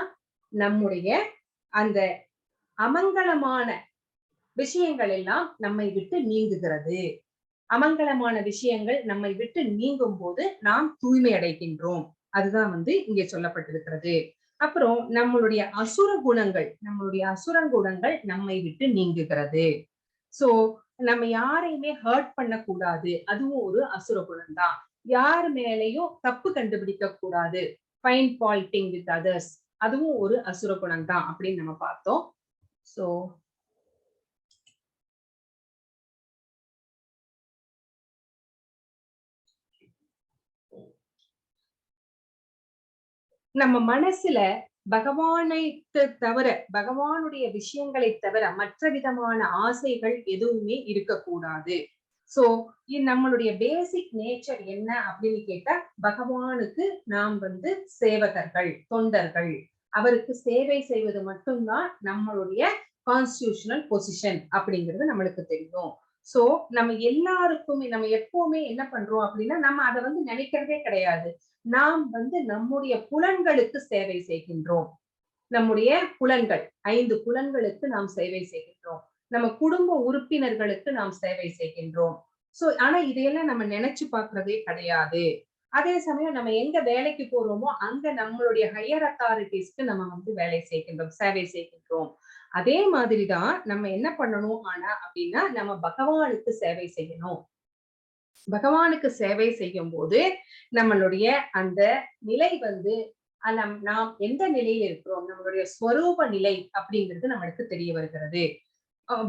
நம்முடைய அந்த அமங்கலமான விஷயங்கள் எல்லாம் நம்மை விட்டு நீங்குகிறது. அமங்கலமான விஷயங்கள் நம்மை விட்டு நீங்கும் போது நாம் தூய்மை அடைகின்றோம். அதுதான் வந்து இங்கே சொல்லப்பட்டிருக்கிறது. அப்புறம் நம்மளுடைய அசுர குணங்கள், நம்மளுடைய அசுர குணங்கள் நம்மை விட்டு நீங்குகிறது. சோ நம்ம யாரையுமே ஹர்ட் பண்ணக்கூடாது, அதுவும் ஒரு அசுர குணம் தான். யார் மேலையும் தப்பு கண்டுபிடிக்க கூடாது, ஃபைண்ட் ஃபால்ட்டிங் வித் அதர்ஸ், அதுவும் ஒரு அசுர குணம் தான் அப்படின்னு நம்ம பார்த்தோம். சோ நம்ம மனசுல பகவானை தவிர, பகவானுடைய விஷயங்களை தவிர மற்ற விதமான ஆசைகள் எதுவுமே இருக்கக்கூடாது. சோ நம்மளுடைய பேசிக் நேச்சர் என்ன அப்படின்னு கேட்டா, பகவானுக்கு நாம் வந்து சேவகர்கள், தொண்டர்கள். அவருக்கு சேவை செய்வது மட்டும்தான் நம்மளுடைய கான்ஸ்டிடியூஷனல் பொசிஷன் அப்படிங்கிறது நம்மளுக்கு தெரியும். சோ நம்ம எல்லாருக்குமே நம்ம எப்பவுமே என்ன பண்றோம் அப்படின்னா, நம்ம அதை வந்து நினைக்கிறதே கிடையாது. நாம் வந்து நம்முடைய புலன்களுக்கு சேவை செய்கின்றோம். நம்முடைய புலன்கள், 5 புலன்களுக்கு நாம் சேவை செய்கின்றோம். நம்ம குடும்ப உறுப்பினர்களுக்கு நாம் சேவை செய்கின்றோம். சோ ஆனா இதையெல்லாம் நம்ம நினைச்சு பாக்குறதே கிடையாது. அதே சமயம் நம்ம எங்க வேலைக்கு போறோமோ அங்க நம்மளுடைய ஹையர் அத்தாரிட்டிஸ்க்கு நம்ம வந்து வேலை செய்கின்றோம், சேவை செய்கின்றோம். அதே மாதிரிதான் நம்ம என்ன பண்ணணும் ஆனா அப்படின்னா, நம்ம பகவானுக்கு சேவை செய்யணும். பகவானுக்கு சேவை செய்யும் போது நம்மளுடைய அந்த நிலை வந்து நாம் எந்த நிலையில் இருக்கிறோம், நம்மளுடைய ஸ்வரூப நிலை அப்படிங்கிறது நம்மளுக்கு தெரிய வருகிறது.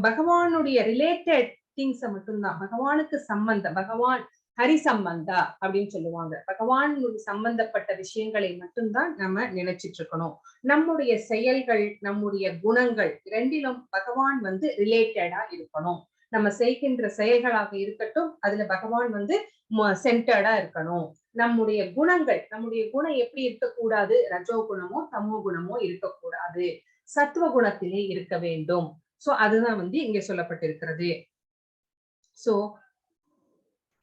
பகவானுடைய ரிலேட்டட் திங்ஸ மட்டும்தான், பகவானுக்கு சம்பந்தம், பகவான் ஹரி சம்பந்தா அப்படின்னு சொல்லுவாங்க. பகவான் சம்பந்தப்பட்ட விஷயங்களை மட்டும்தான் நம்ம நினைச்சிட்டு இருக்கணும். நம்முடைய செயல்கள், நம்முடைய குணங்கள் இரண்டிலும் பகவான் வந்து ரிலேட்டடா இருக்கணும். நம்ம செய்கின்ற செயல்களாக இருக்கட்டும், அதுல பகவான் வந்து சென்டர்டா இருக்கணும். நம்முடைய குணங்கள், நம்முடைய குணம் எப்படி இருக்கக்கூடாது, ரஜோ குணமோ தமோ குணமோ இருக்கக்கூடாது, சத்துவ குணத்திலே இருக்க வேண்டும். சோ அதுதான் வந்து இங்க சொல்லப்பட்டிருக்கிறது. சோ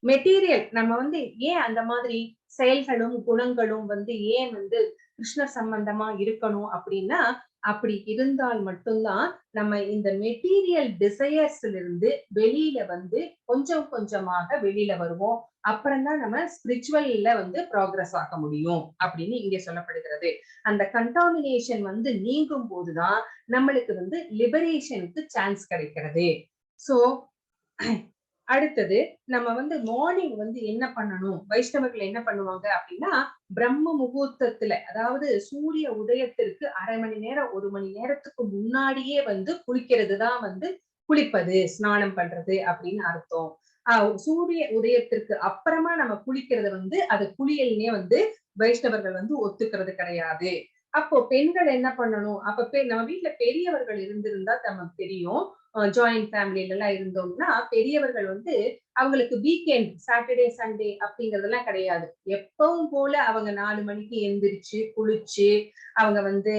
மெட்டீரியல் நம்ம வந்து ஏன் அந்த மாதிரி செயல்களும் குணங்களும் வந்து ஏன் வந்து கிருஷ்ணர் சம்பந்தமா இருக்கணும் அப்படின்னா, அப்படி இருந்தால் மட்டும்தான் நம்ம இந்த மெட்டீரியல் டிசையர்ஸ்ல இருந்து வெளியில வந்து கொஞ்சம் கொஞ்சமாக வெளியில வருவோம். அப்புறம் தான் நம்ம ஸ்பிரிச்சுவல்ல வந்து ப்ராக்ரஸ் ஆக முடியும் அப்படின்னு இங்க சொல்லப்படுகிறது. அந்த கண்டாமினேஷன் வந்து நீங்கும் போதுதான் நம்மளுக்கு வந்து லிபரேஷனுக்கு சான்ஸ் கிடைக்கிறது. சோ அடுத்தது நம்ம வந்து மார்னிங் வந்து என்ன பண்ணணும், வைஷ்ணவர்கள் என்ன பண்ணுவாங்க அப்படின்னா, பிரம்ம முகூர்த்தத்துல, அதாவது சூரிய உதயத்திற்கு அரை மணி நேரம் ஒரு மணி நேரத்துக்கு முன்னாடியே வந்து குளிக்கிறது தான் வந்து குளிப்பது, ஸ்நானம் பண்றது அப்படின்னு அர்த்தம். சூரிய உதயத்திற்கு அப்புறமா நம்ம குளிக்கிறது வந்து அது குளியல்னே வந்து வைஷ்ணவர்கள் வந்து ஒத்துக்கிறது கிடையாது. அப்போ பெண்கள் என்ன பண்ணணும், அப்ப நம்ம வீட்டுல பெரியவர்கள் இருந்திருந்தா நமக்கு தெரியும், ஜாயிண்ட் ஃபேமிலில எல்லாம் இருந்தோம்னா பெரியவர்கள் வந்து அவங்களுக்கு வீக்கெண்ட் சாட்டர்டே சண்டே அப்படிங்கறதெல்லாம் கிடையாது. எப்பவும் போல அவங்க 4 மணிக்கு எந்திரிச்சு குளிச்சு அவங்க வந்து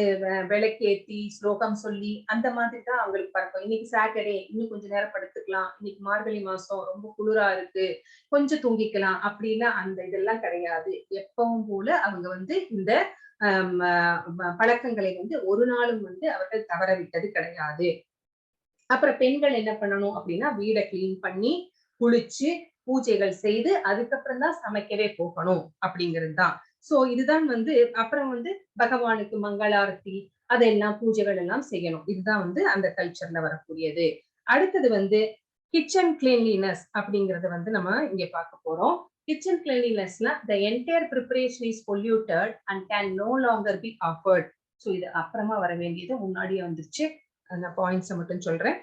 விளக்கேத்தி ஸ்லோகம் சொல்லி அந்த மாதிரிதான் அவங்களுக்கு பழக்கம். இன்னைக்கு சாட்டர்டே, இன்னும் கொஞ்ச நேரம் படுத்துக்கலாம், இன்னைக்கு மார்கழி மாசம் ரொம்ப குளிரா இருக்கு கொஞ்சம் தூங்கிக்கலாம் அப்படின்னா அந்த இதெல்லாம் கிடையாது. எப்பவும் போல அவங்க வந்து இந்த பழக்கங்களை வந்து ஒரு நாளும் வந்து அவர்கள் தவறவிட்டது கிடையாது. அப்புறம் பெண்கள் என்ன பண்ணணும் அப்படின்னா, வீடை கிளீன் பண்ணி குளிச்சு பூஜைகள் செய்து அதுக்கப்புறம் தான் சமைக்கவே போகணும் அப்படிங்கிறது தான். சோ இதுதான் வந்து அப்புறம் வந்து பகவானுக்கு மங்களாரத்தி அதெல்லாம் பூஜைகள் எல்லாம் செய்யணும். இதுதான் வந்து அந்த கல்ச்சர்ல வரக்கூடியது. அடுத்தது வந்து கிச்சன் கிளீன்லினஸ் அப்படிங்கறத வந்து நம்ம இங்க பார்க்க போறோம். கிச்சன் கிளீன்லினஸ்னா the entire preparation is polluted and can no longer be offered. So இது அப்புறமா வர வேண்டியது, முன்னாடியே வந்துருச்சு. அந்த பாயிண்ட்ஸை மட்டும் சொல்றேன்.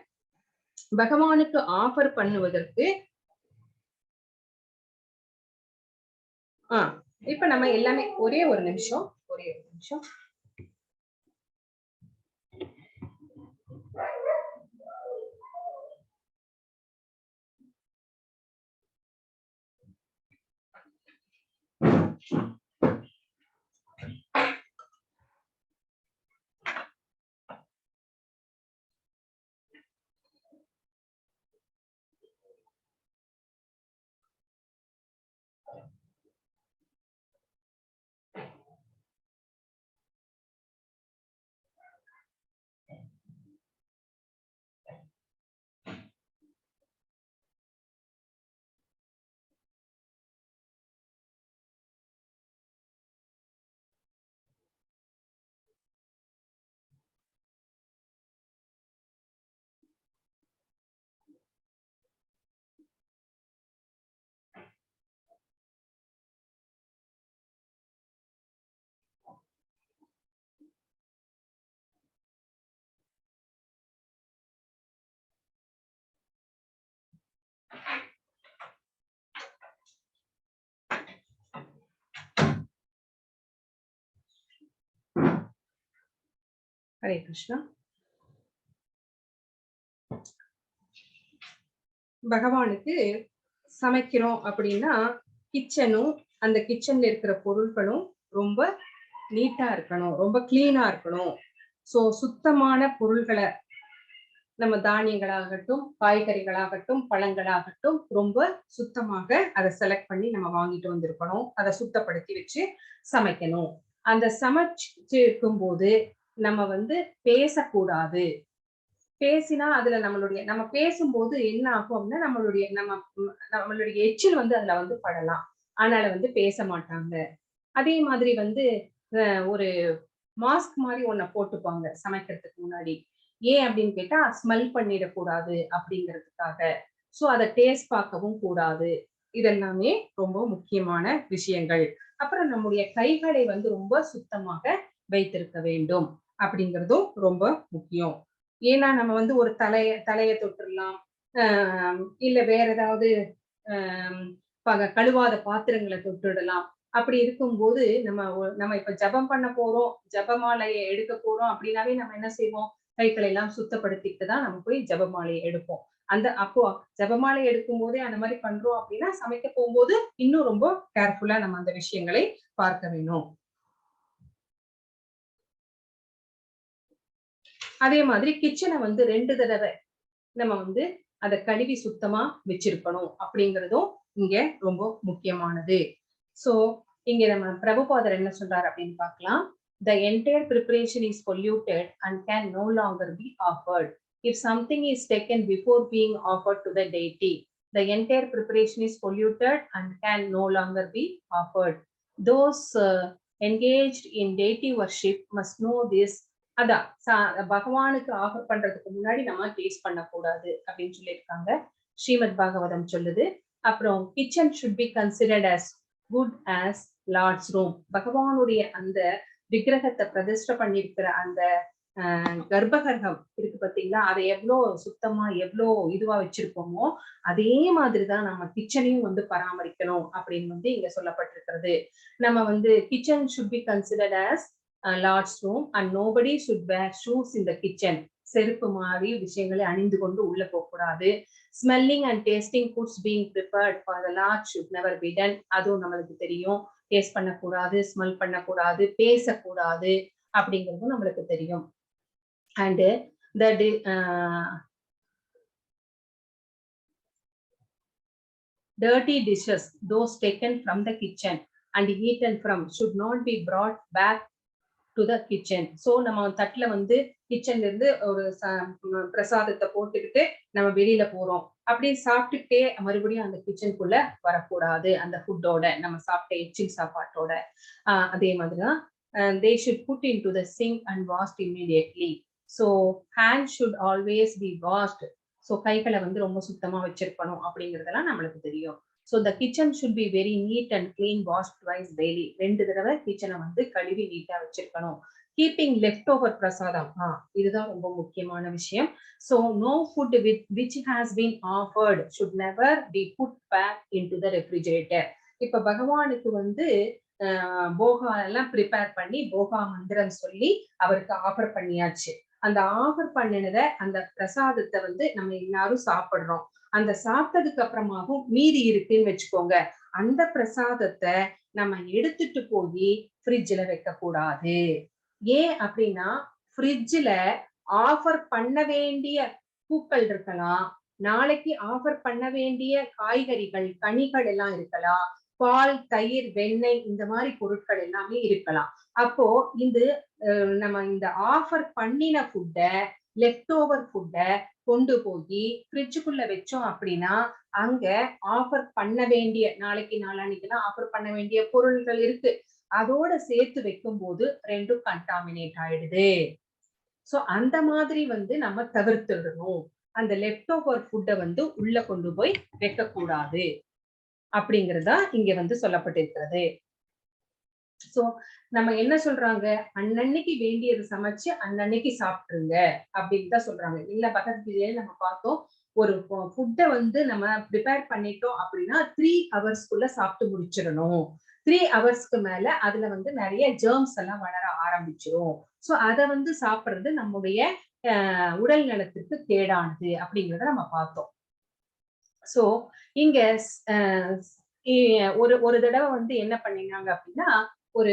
பகவானுக்கு ஆஃபர் பண்ணுவதற்கு இப்ப நம்ம எல்லாமே ஒரே ஒரு நிமிஷம். ஹரே கிருஷ்ணா. பகவானுக்கு சமைக்கிறோம் அப்படின்னா கிச்சனும் அந்த கிச்சன்ல இருக்கிற பொருட்களும் ரொம்ப நீட்டா இருக்கணும், ரொம்ப கிளீனா இருக்கணும். சோ சுத்தமான பொருள்களை நம்ம தானியங்களாகட்டும் காய்கறிகளாகட்டும் பழங்களாகட்டும் ரொம்ப சுத்தமாக அதை செலக்ட் பண்ணி நம்ம வாங்கிட்டு வந்திருக்கணும். அதை சுத்தப்படுத்தி வச்சு சமைக்கணும். அந்த சமைச்சு இருக்கும் போது நம்ம வந்து பேசக்கூடாது. பேசினா அதுல நம்ம பேசும்போது என்ன ஆகும் அப்படின்னா நம்மளுடைய எச்சில் வந்து அதுல வந்து படலாம். ஆனால வந்து பேச மாட்டாங்க. அதே மாதிரி வந்து ஒரு மாஸ்க் மாதிரி ஒன்ன போட்டுப்பாங்க சமைக்கிறதுக்கு முன்னாடி. ஏன் அப்படின்னு கேட்டா ஸ்மெல் பண்ணிடக்கூடாது அப்படிங்கிறதுக்காக. சோ அதை டேஸ்ட் பார்க்கவும் கூடாது. இதெல்லாமே ரொம்ப முக்கியமான விஷயங்கள். அப்புறம் நம்முடைய கைகளை வந்து ரொம்ப சுத்தமாக வைத்திருக்க வேண்டும் அப்படிங்கிறதும் ரொம்ப முக்கியம். ஏன்னா நம்ம வந்து ஒரு தலையை தொட்டுடலாம், இல்ல வேற ஏதாவது கழுவாத பாத்திரங்களை தொட்டுடலாம். அப்படி இருக்கும்போது நம்ம நம்ம இப்ப ஜபம் பண்ண போறோம், ஜபமாலையை எடுக்க போறோம் அப்படின்னாவே நம்ம என்ன செய்வோம், கைகளை எல்லாம் சுத்தப்படுத்திட்டு தான் நம்ம போய் ஜபமாலையை எடுப்போம். அந்த அப்போ ஜபமாலை எடுக்கும் போதே அந்த மாதிரி பண்றோம் அப்படின்னா சமைக்க போகும்போது இன்னும் ரொம்ப கேர்ஃபுல்லா நம்ம அந்த விஷயங்களை பார்க்க வேணும். அதே மாதிரி கிச்சனை வந்து 2 தடவை நம்ம வந்து அதை கழுவி சுத்தமா வச்சிருக்கணும் அப்படிங்கிறதும் இங்க ரொம்ப முக்கியமானது. சோ இங்க நம்ம பிரபுபாதர் என்ன சொல்றாரு அப்படின்னு பார்க்கலாம். the entire preparation is polluted and can no longer be offered. If something is taken before being offered to the deity, the entire preparation is polluted and can no longer be offered. Those engaged in deity worship must know this. அதான் பகவானுக்கு offer பண்றதுக்கு முன்னாடி நம்ம taste பண்ணக்கூடாது அப்படின்னு சொல்லியிருக்காங்க. ஸ்ரீமத் பாகவதம் சொல்லுது. அப்புறம் kitchen should be considered as good as Lord's room. பகவானுடைய அந்த விக்கிரகத்தை பிரதிஷ்டை பண்ணியிருக்கிற அந்த கர்ப்பகிரகம் இருக்கு பாத்தீங்களா? அதை எவ்வளோ சுத்தமா, எவ்வளோ இதுவா வச்சிருக்கோமோ, அதே மாதிரிதான் நம்ம கிச்சனையும் வந்து பராமரிக்கணும் அப்படின்னு வந்து இங்க சொல்லப்பட்டிருக்கிறது. நம்ம வந்து kitchen should be considered as Lord's room and nobody should wear shoes in the kitchen. செருப்பு மாதிரி விஷயங்களை அணிந்து கொண்டு உள்ள போகக்கூடாது. Smelling and tasting foods being prepared for the Lord should never be done. அதுவும் நம்மளுக்கு தெரியும். டேஸ்ட் பண்ணக்கூடாது, ஸ்மெல் பண்ணக்கூடாது, பேசக்கூடாது அப்படிங்கிறதும் நம்மளுக்கு தெரியும். And the dirty dishes, those taken from the kitchen and eaten from, should not be brought back to the kitchen. So நம்ம தட்டுல வந்து கிச்சன்ல இருந்து ஒரு பிரசாதத்தை போட்டுக்கிட்டு நம்ம வெளியில போறோம். அப்படியே சாப்பிட்டுட்டே மறுபடியும் அந்த கிச்சனுக்குள்ள வரக்கூடாது, அந்த ஃபுட்டோட, நம்ம சாப்பிட்ட எச்சில் சாப்பாட்டோட. அதே மாதிரிதான் they should put into the sink and washed immediately. So hand should always be washed. So கைகளை வந்து ரொம்ப சுத்தமா வச்சிருக்கணும் அப்படிங்கிறதெல்லாம் நம்மளுக்கு தெரியும். So the kitchen should be very neat and clean, wash twice daily. ரெண்டு தடவை கிச்சனை வந்து கழுவி நீட்டா வச்சிருக்கணும். கீப்பிங் லெஃப்ட் ஓவர் பிரசாதம், இதுதான் ரொம்ப முக்கியமான விஷயம். So no food with which has been offered should never be put back into the refrigerator. இப்ப பகவானுக்கு வந்து போகா எல்லாம் ப்ரிப்பேர் பண்ணி, போகா மந்திரம் சொல்லி அவருக்கு ஆஃபர் பண்ணியாச்சு. அந்த ஆஃபர் பண்ணினத, அந்த பிரசாதத்தை வந்து நம்ம எல்லாரும் சாப்பிடுறோம். அந்த சாப்பிட்டதுக்கு அப்புறமாவும் மீதி இருக்குன்னு வச்சுக்கோங்க. அந்த பிரசாதத்தை நம்ம எடுத்துட்டு போய் ஃப்ரிட்ஜில் வைக்க கூடாது. ஏன் அப்படின்னா, ஃப்ரிட்ஜில் ஆஃபர் பண்ண வேண்டிய பூக்கள் இருக்கலாம், நாளைக்கு ஆஃபர் பண்ண வேண்டிய காய்கறிகள், கனிகள் எல்லாம் இருக்கலாம், பால், தயிர், வெண்ணெய், இந்த மாதிரி பொருட்கள் எல்லாமே இருக்கலாம். அப்போ இந்த நம்ம இந்த ஆஃபர் பண்ணின ஃபுட்டை, லெஃப்ட் ஓவர் ஃபுட்டை கொண்டு போய் ஃப்ரிட்ஜுக்குள்ள வச்சோம் அப்படின்னா, அங்க ஆஃபர் பண்ண வேண்டிய, நாளைக்கு நாளான்னைக்குலாம் ஆஃபர் பண்ண வேண்டிய பொருள்கள் இருக்கு. அதோட சேர்த்து வைக்கும் போது ரெண்டும் கண்டாமினேட் ஆயிடுது. சோ அந்த மாதிரி வந்து நம்ம தவிர்த்துடணும். அந்த லெஃப்ட் ஓவர் ஃபுட்டை வந்து உள்ள கொண்டு போய் வைக்க கூடாது அப்படிங்கறதா இங்க வந்து சொல்லப்பட்டிருக்கிறது. சோ நம்ம என்ன சொல்றாங்க? அன்னன்னைக்கு வேண்டியது சமைச்சு அன்னன்னைக்கு சாப்பிட்டுருங்க அப்படின்னு தான் சொல்றாங்க. இல்ல, பகவத்கீதையில நம்ம பார்த்தோம், ஒரு ஃபுட்டை வந்து நம்ம ப்ரிப்பேர் பண்ணிட்டோம் அப்படின்னா 3 ஹவர்ஸ்க்குள்ள சாப்பிட்டு முடிச்சிடணும். 3 ஹவர்ஸ்க்கு மேல அதுல வந்து நிறைய ஜெர்ம்ஸ் எல்லாம் வளர ஆரம்பிச்சிரும். சோ அதை வந்து சாப்பிடுறது நம்முடைய உடல் நலத்திற்கு கேடானது அப்படிங்கிறத நம்ம பார்த்தோம். சோ இங்க ஒரு ஒரு தடவை வந்து என்ன பண்ணினாங்க அப்படின்னா, ஒரு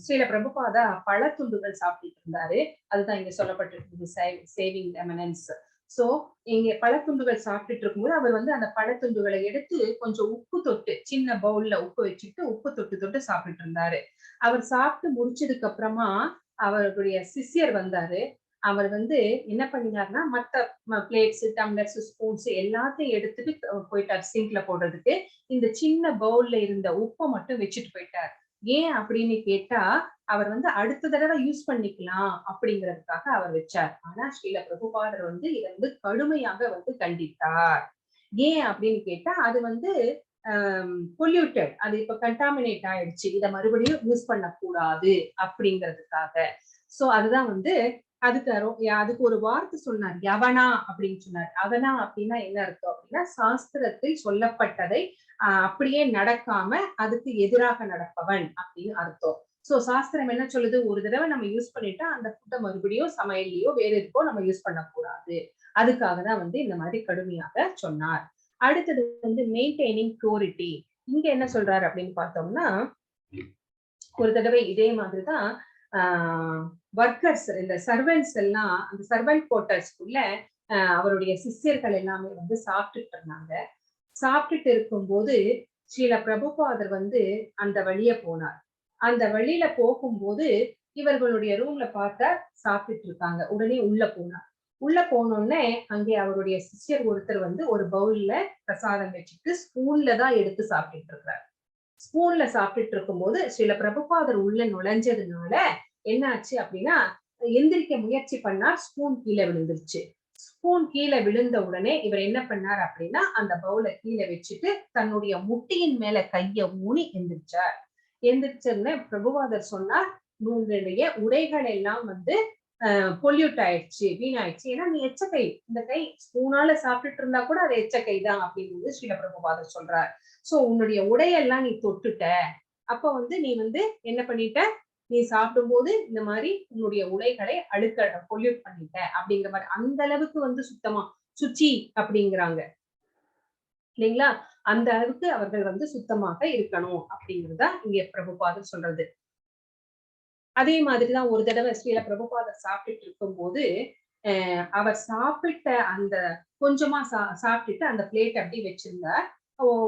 ஸ்ரீல பிரபுபாதா பழத்துண்டுகள் சாப்பிட்டுட்டு இருந்தாரு. அதுதான் இங்க சொல்லப்பட்டிருக்குது, சேவிங் ரெம்னன்ட்ஸ். சோ இங்க பழத்துண்டுகள் சாப்பிட்டுட்டு இருக்கும்போது அவர் வந்து அந்த பழத்துண்டுகளை எடுத்து கொஞ்சம் உப்பு தொட்டு, சின்ன பவுல்ல உப்பு வச்சுட்டு உப்பு தொட்டு தொட்டு சாப்பிட்டுட்டு இருந்தாரு. அவர் சாப்பிட்டு முடிச்சதுக்கு அப்புறமா அவருடைய சிஷ்யர் வந்தாரு. அவர் வந்து என்ன பண்ணினார்னா, மத்த பிளேட்ஸ், டம்ளர்ஸ், ஸ்பூன்ஸ் எல்லாத்தையும் எடுத்துட்டு போயிட்டார் சிங்க்ல போடுறதுக்கு. இந்த சின்ன பவுல்ல இருந்த உப்பை மட்டும் வச்சுட்டு போயிட்டார். ஏன் அப்படின்னு கேட்டா, அவர் வந்து அடுத்த தடவை யூஸ் பண்ணிக்கலாம் அப்படிங்கிறதுக்காக அவர் வச்சார். ஆனா ஸ்ரீல பிரபுபாதர் வந்து இதை வந்து கடுமையாக வந்து கண்டித்தார். ஏன் அப்படின்னு கேட்டா, அது வந்து பொல்யூட்டட், அது இப்ப கண்டாமினேட் ஆயிடுச்சு, இதை மறுபடியும் யூஸ் பண்ணக்கூடாது அப்படிங்கிறதுக்காக. சோ அதுதான் வந்து அதுக்கு அதுக்கு ஒரு வார்த்தை சொன்னார், யவனா அப்படின்னு சொன்னார். யவனா அப்படின்னா என்ன அர்த்தம் அப்படின்னா, சாஸ்திரத்தில் சொல்லப்பட்டதை அப்படியே நடக்காம அதுக்கு எதிராக நடப்பவன் அப்படின்னு அர்த்தம். சோ சாஸ்திரம் என்ன சொல்லுது? ஒரு தடவை நம்ம யூஸ் பண்ணிட்டா அந்த ஃபுட்டை மறுபடியும் சமையல்லையோ வேற எதுக்கோ நம்ம யூஸ் பண்ணக்கூடாது. அதுக்காக தான் வந்து இந்த மாதிரி கடுமையாக சொன்னார். அடுத்தது வந்து மெயின்டைனிங் பியூரிட்டி. இங்க என்ன சொல்றாரு அப்படின்னு பார்த்தோம்னா, ஒரு தடவை இதே மாதிரிதான் ஒர்க்கர்ஸ், இந்த சர்வெண்ட்ஸ் எல்லாம், அந்த சர்வெண்ட் குவார்டர்ஸ்க்குள்ள அவருடைய சிஷ்யர்கள் எல்லாமே வந்து சாப்பிட்டுட்டு இருந்தாங்க. சாப்பிட்டுட்டு இருக்கும்போது ஸ்ரீல பிரபுபாதர் வந்து அந்த வழிய போனார். அந்த வழியில போகும்போது இவர்களுடைய ரூம்ல பார்த்தா சாப்பிட்டுட்டு இருக்காங்க. உடனே உள்ள போனார். உள்ள போனோடனே அங்கே அவருடைய சிஷ்யர் ஒருத்தர் வந்து ஒரு பவுல்ல பிரசாதம் வச்சுட்டு ஸ்பூன்ல தான் எடுத்து சாப்பிட்டுட்டு இருக்கிறார். ஸ்பூன்ல சாப்பிட்டுட்டு இருக்கும்போது ஸ்ரீல பிரபுபாதர் உள்ள நுழைஞ்சதுனால என்ன ஆச்சு அப்படின்னா, எந்திரிக்க முயற்சி பண்ணார், ஸ்பூன் கீழே விழுந்துருச்சு. ஸ்பூன் கீழே விழுந்த உடனே இவர் என்ன பண்ணார் அப்படின்னா, அந்த பவுலை கீழே வச்சுட்டு தன்னுடைய முட்டியின் மேல கைய ஊனி எந்திரிச்சார். எந்திரிச்ச உடனே பிரபுபாதர் சொன்னார், உன்னுடைய உடைகள் எல்லாம் வந்து பொல்யூட் ஆயிடுச்சு, வீணாயிடுச்சு. ஏன்னா நீ எச்ச கை, இந்த கை ஸ்பூனால சாப்பிட்டுட்டு இருந்தா கூட அது எச்ச கை தான் அப்படின்னு வந்து ஸ்ரீல பிரபுபாதர் சொல்றார். சோ உன்னுடைய உடையெல்லாம் நீ தொட்டுட்ட, அப்ப வந்து நீ வந்து என்ன பண்ணிட்ட, நீ சாப்பிடும்போது இந்த மாதிரி உன்னுடைய உடைகளை அழுக்க பொல்யூட் பண்ணிட்ட அப்படிங்கிற மாதிரி அந்த அளவுக்கு வந்து சுத்தமா சுச்சி அப்படிங்கிறாங்க இல்லைங்களா? அந்த அளவுக்கு அவர்கள் வந்து சுத்தமாக இருக்கணும் அப்படிங்கிறதா இங்க பிரபுபாதர் சொல்றது. அதே மாதிரிதான் ஒரு தடவை ஸ்ரீல பிரபுபாதர் சாப்பிட்டுட்டு இருக்கும்போது அவர் சாப்பிட்ட அந்த கொஞ்சமா சாப்பிட்டுட்டு அந்த பிளேட் அப்படி வச்சிருந்தார்.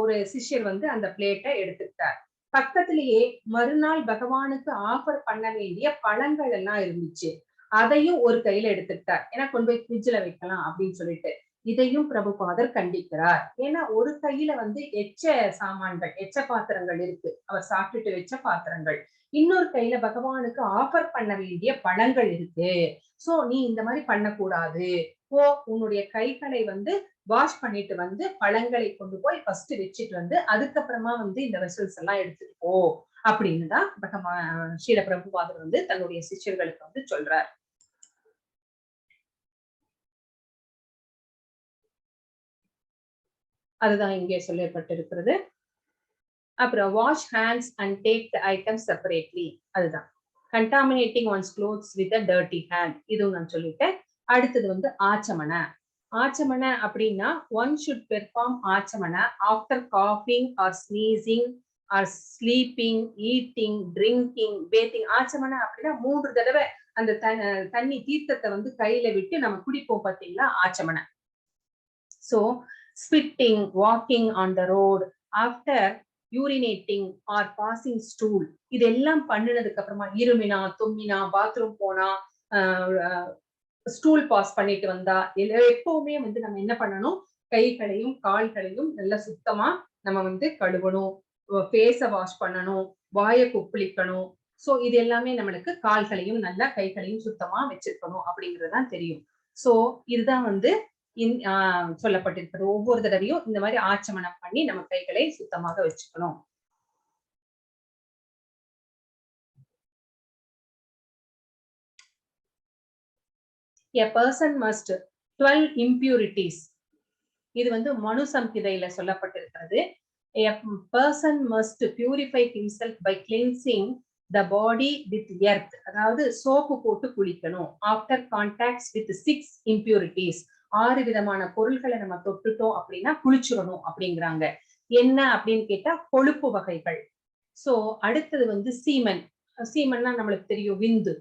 ஒரு சிஷ்யர் வந்து அந்த பிளேட்டை எடுத்துக்கிட்டார். பக்கத்திலேயே மறுநாள் பகவானுக்கு ஆஃபர் பண்ண வேண்டிய பழங்கள் எல்லாம் இருந்துச்சு. அதையும் ஒரு கையில எடுத்துக்கிட்டார். ஏன்னா கொண்டு போய் ஃப்ரிட்ஜ்ல வைக்கலாம் அப்படின்னு சொல்லிட்டு. இதையும் பிரபுபாதர் கண்டிக்கிறார். ஏன்னா ஒரு கையில வந்து எச்ச சாமான்கள், எச்ச பாத்திரங்கள் இருக்கு, அவர் சாப்பிட்டுட்டு வச்ச பாத்திரங்கள். இன்னொரு கையில பகவானுக்கு ஆஃபர் பண்ண வேண்டிய பழங்கள் இருக்கு. சோ நீ இந்த மாதிரி பண்ணக்கூடாது, போ, உன்னுடைய கைகளை வந்து வாஷ் பண்ணிட்டு வந்து பழங்களை கொண்டு போய் ஃபர்ஸ்ட் வச்சுட்டு வந்து அதுக்கப்புறமா வந்து இந்த வெசல்ஸ் எல்லாம் எடுத்துட்டு போ அப்படின்னு தான் பகவான் ஸ்ரீல பிரபுபாதர் வந்து தன்னுடைய சிஷ்யர்களுக்கு வந்து சொல்றார். அதுதான் இங்கே சொல்லப்பட்டிருக்கிறது. அப்புறம் wash hands and take the item separately. அதுதான் contaminating one's clothes with a dirty hand, இதுவும் நான் சொல்லிட்டேன். அடுத்தது வந்து ஆச்சமன. ஆச்சமன அப்படின்னா one should perform ஆச்சமன after coughing or sneezing or sleeping, eating, drinking, bathing. ஆச்சமன அப்படின்னா 3 தடவை அந்த தண்ணி தீர்த்தத்தை வந்து கையில விட்டு நம்ம குடிப்போம் பாத்தீங்களா, ஆச்சமன. So spitting, walking on the road, after urinating or passing stool, இதெல்லாம் பண்ணினதுக்கு அப்புறமா இருமினா, தும்மினா, பாத்ரூம் போனா, ஸ்டூல் பாஸ் பண்ணிட்டு வந்தா, எப்பவுமே வந்து நம்ம என்ன பண்ணணும், கைகளையும் கால்களையும் நல்லா சுத்தமா நம்ம வந்து கழுவணும், ஃபேஸ வாஷ் பண்ணணும், வாயை கொப்பளிக்கணும். சோ இது எல்லாமே நம்மளுக்கு கால்களையும் நல்லா கைகளையும் சுத்தமா வச்சிருக்கணும் அப்படிங்கறதுதான் தெரியும். சோ இதுதான் வந்து சொல்லப்பட்டிருக்கிறது. ஒவ்வொரு தடவையும் இந்த மாதிரி ஆச்சமனம் பண்ணி நம்ம கைகளை சுத்தமாக வச்சுக்கணும். A person must 12 impurities. இது வந்து மனு சம்ஹிதையில சொல்லப்பட்டிருக்கிறது. A person must purify himself by cleansing the body with earth. அதாவது சோப்பு போட்டு குளிக்கணும். After contacts with 6 impurities. 6 விதமான பொருள்களை நம்ம தொட்டுட்டோம் அப்படின்னா குளிச்சிடணும் அப்படிங்கிறாங்க. என்ன அப்படின்னு கேட்டா கொழுப்பு வகைகள். சோ அடுத்தது வந்து சீமன். சீமன்னா நம்மளுக்கு தெரியும், விந்து.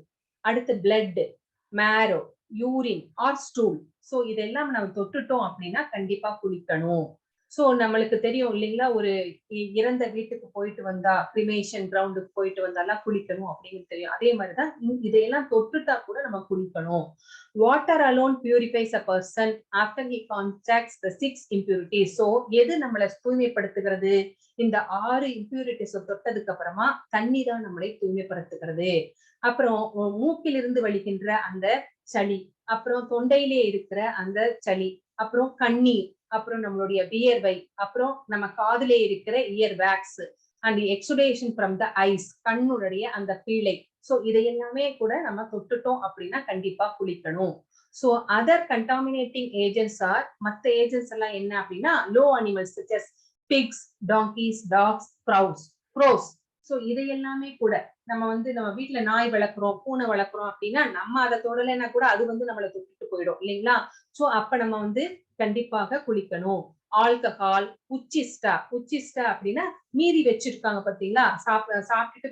அடுத்து blood, marrow, urine or stool. So இதெல்லாம் நம்ம தொட்டுட்டோம் அப்படின்னா கண்டிப்பா குளிக்கணும். சோ நம்மளுக்கு தெரியும் இல்லைங்களா, ஒரு இறந்த வீட்டுக்கு போயிட்டு வந்தா, கிரிமேஷன் கிரவுண்டுக்கு போயிட்டு வந்தாலாம் குளிக்கணும் அப்படின்னு தெரியும். அதே மாதிரிதான் இதையெல்லாம் தொட்டுட்டா கூட நம்ம குளிக்கணும். Water alone purifies a person after he contacts the 6 impurities. So எது நம்மளை தூய்மைப்படுத்துகிறது? இந்த 6 இம்பியூரிட்டிஸ் தொட்டதுக்கு அப்புறமா தண்ணி தான் நம்மளை தூய்மைப்படுத்துகிறது. அப்புறம் மூக்கிலிருந்து வலிக்கின்ற அந்த சளி, அப்புறம் தொண்டையிலே இருக்கிற அந்த சளி, அப்புறம் கண்ணீர், அப்புறம் நம்மளுடைய வியர்வை, அப்புறம் நம்ம காதிலே இருக்கிற ear wax and exudation from the eyes, கண்ணுடைய அந்த பீழை. சோ இதையெல்லாமே கூட நம்ம தொட்டுட்டோம் அப்படின்னா கண்டிப்பா குளிக்கணும். So other contaminating agents are, மற்ற ஏஜென்ட்ஸ் எல்லாம் என்ன அப்படின்னா low animals such as pigs, donkeys, dogs, crows. So இதையெல்லாமே கூட நம்ம வந்து நம்ம வீட்டுல நாய் வளர்க்குறோம், பூனை வளர்க்குறோம் அப்படின்னா நம்ம அதை தொடலைன்னா கூட அது வந்து நம்மளை தொட்டுட்டு போயிடும் இல்லைங்களா? சோ அப்ப நம்ம வந்து கண்டிப்பாக குளிக்கணும். ஆல்கஹால், உச்சிஸ்டா. உச்சிஸ்டா அப்படின்னா மீதி வச்சிருக்காங்க பாத்தீங்களா, சாப்பிட்டுட்டு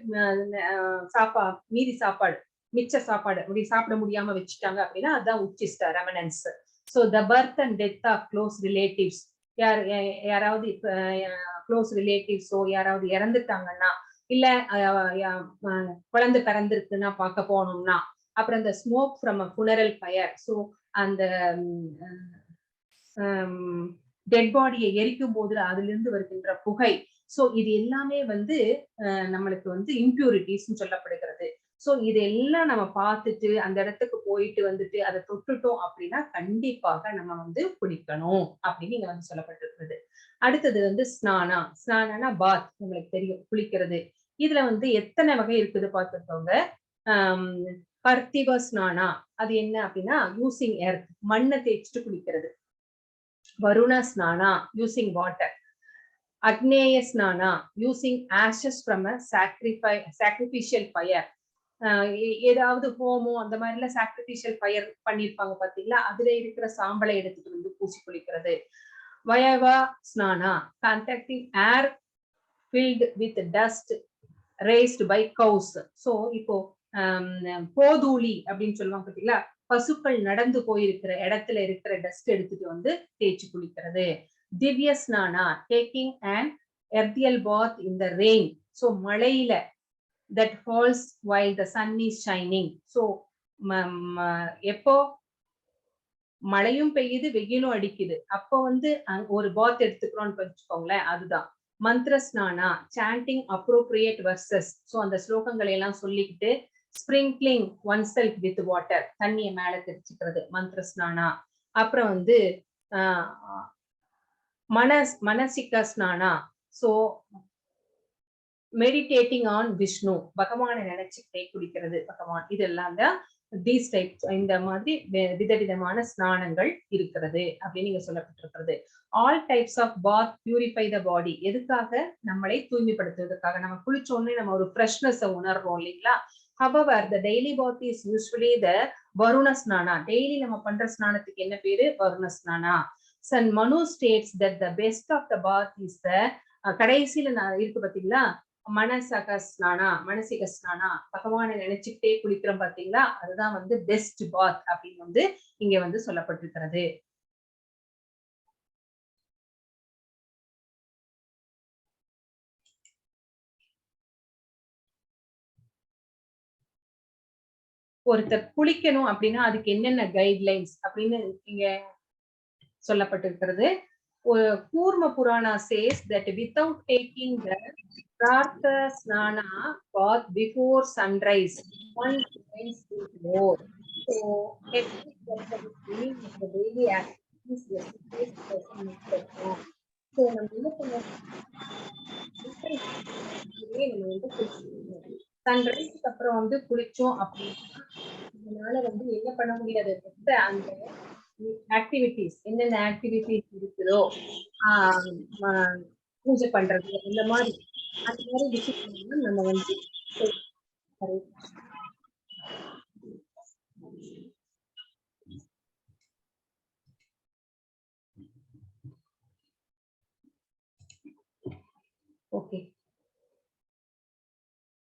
மீதி சாப்பாடு, மிச்ச சாப்பாடு அப்படி சாப்பிட முடியாம வச்சுட்டாங்க அப்படின்னா அதுதான் உச்சிஸ்டா, remnants. So the birth and death of close relatives, யாராவது க்ளோஸ் ரிலேட்டிவ்ஸோ யாராவது இறந்துட்டாங்கன்னா இல்ல குழந்தை பிறந்திருக்குன்னா பார்க்க போனோம்னா, அப்புறம் இந்த smoke from a funeral pyre, so அந்த டெட் பாடியை எரிக்கும் போது அதுல இருந்து வருகின்ற புகை, சோ இது எல்லாமே வந்து நம்மளுக்கு வந்து இம்பியூரிட்டிஸ் சொல்லப்படுகிறது. சோ இதெல்லாம் நம்ம பார்த்துட்டு அந்த இடத்துக்கு போயிட்டு வந்துட்டு அதை தொட்டுட்டோம் அப்படின்னா கண்டிப்பாக நம்ம வந்து குளிக்கணும் அப்படின்னு இங்க வந்து சொல்லப்பட்டிருக்கிறது. அடுத்தது வந்து ஸ்நானா. ஸ்நானா பாத், உங்களுக்கு தெரியும், குளிக்கிறது. இதுல வந்து எத்தனை வகை இருக்குது பார்த்துக்கோங்க. பர்த்திவ ஸ்நானா, அது என்ன அப்படின்னா யூசிங் எர்த், மண்ணை தேய்ச்சிட்டு குளிக்கிறது. வருண ஸ்நானா, யூசிங் வாட்டர். அக்னேய ஸ்நானா, using ashes from a sacrificial fire. ஏதாவது ஹோமோ அந்த மாதிரி எல்லாம் சாக்ரிஃபிஷியல் ஃபயர் பண்ணிருப்பாங்க பாத்தீங்களா, அதுல இருக்கிற சாம்பலை எடுத்துட்டு வந்து பூசி குளிக்கிறது. வயவா ஸ்நானா, contacting air filled with dust raised by cows. So இப்போ கோதூளி அப்படின்னு சொல்லுவாங்க பாத்தீங்களா, பசுக்கள் நடந்து போயிருக்கிற இடத்துல இருக்கிற டஸ்ட் எடுத்துட்டு வந்து தேய்ச்சி குளிக்கிறது. திவ்ய ஸ்நானா, taking an ethereal bath in the rain, so மழையில that falls while the sun is shining. So எப்போ மழையும் பெய்யுது வெயிலும் அடிக்குது, அப்போ வந்து ஒரு பாத் எடுத்துக்கிறோம்னு வச்சுக்கோங்களேன், அதுதான். மந்திர ஸ்நானா, சாண்டிங் அப்ரோப்ரியேட் வர்சஸ், ஸோ அந்த ஸ்லோகங்களை எல்லாம் சொல்லிக்கிட்டு sprinkling one self with water, தண்ணியை மேல தெளிச்சுக்கிறது மந்திர ஸ்நானா. அப்புறம் வந்து மனசிக ஸ்நானா, ஸோ மெடிடேட்டிங் ஆன் விஷ்ணு, பகவானை நினைச்சுக்கிட்டே குளிக்கிறது பகவான். இதெல்லாம் தான் these types, இந்த மாதிரி விதவிதமான ஸ்நானங்கள் இருக்கிறது அப்படின்னு இங்க சொல்லப்பட்டிருக்கிறது. All types of bath purify the body. எதுக்காக? நம்மளை தூய்மைப்படுத்துவதற்காக. நம்ம குளிச்ச உடனே நம்ம ஒரு ஃப்ரெஷ்னஸ் உணர்றோம் இல்லைங்களா? However, the daily bath is usually the Varuna snana. Daily நம்ம பண்ற ஸ்நானத்துக்கு என்ன பேரு? வருண ஸ்நானா. Saint Manu states that the best of the bath is the கடைசியில நான் இருக்கு பாத்தீங்களா, மனசக ஸ்நானா, மனசிக ஸ்நானா, பகவானை நினைச்சுக்கிட்டே குளிக்கிறோம் பாத்தீங்களா, அதுதான் வந்து பெஸ்ட் பாத் அப்படின்னு வந்து இங்க வந்து சொல்லப்பட்டிருக்கிறது. ஒருத்தர் குளிக்கணும் அப்படின்னா அதுக்கு என்னென்ன கைட்லைன்ஸ் அப்படின்னு இங்க சொல்லப்பட்டிருக்கிறது. Kurma Purana says that without taking the Pratha Snana bath before sunrise, one remains more. So, hectic work of doing the daily activities necessitates person must perform. So, நம்ம என்ன பண்ணணும்? நம்ம வந்து குளிக்கணும். சன்ரைஸ்க்கு அப்புறம் வந்து குளிச்சோம் அப்படின்னா இதனால வந்து என்ன பண்ண முடியாது, மொத்த அந்த ஆக்டிவிட்டிஸ், என்னென்ன ஆக்டிவிட்டிஸ் இருக்குதோ, பூஜை பண்றது அந்த மாதிரி அந்த மாதிரி விஷயங்கள் நம்ம வந்து. Okay.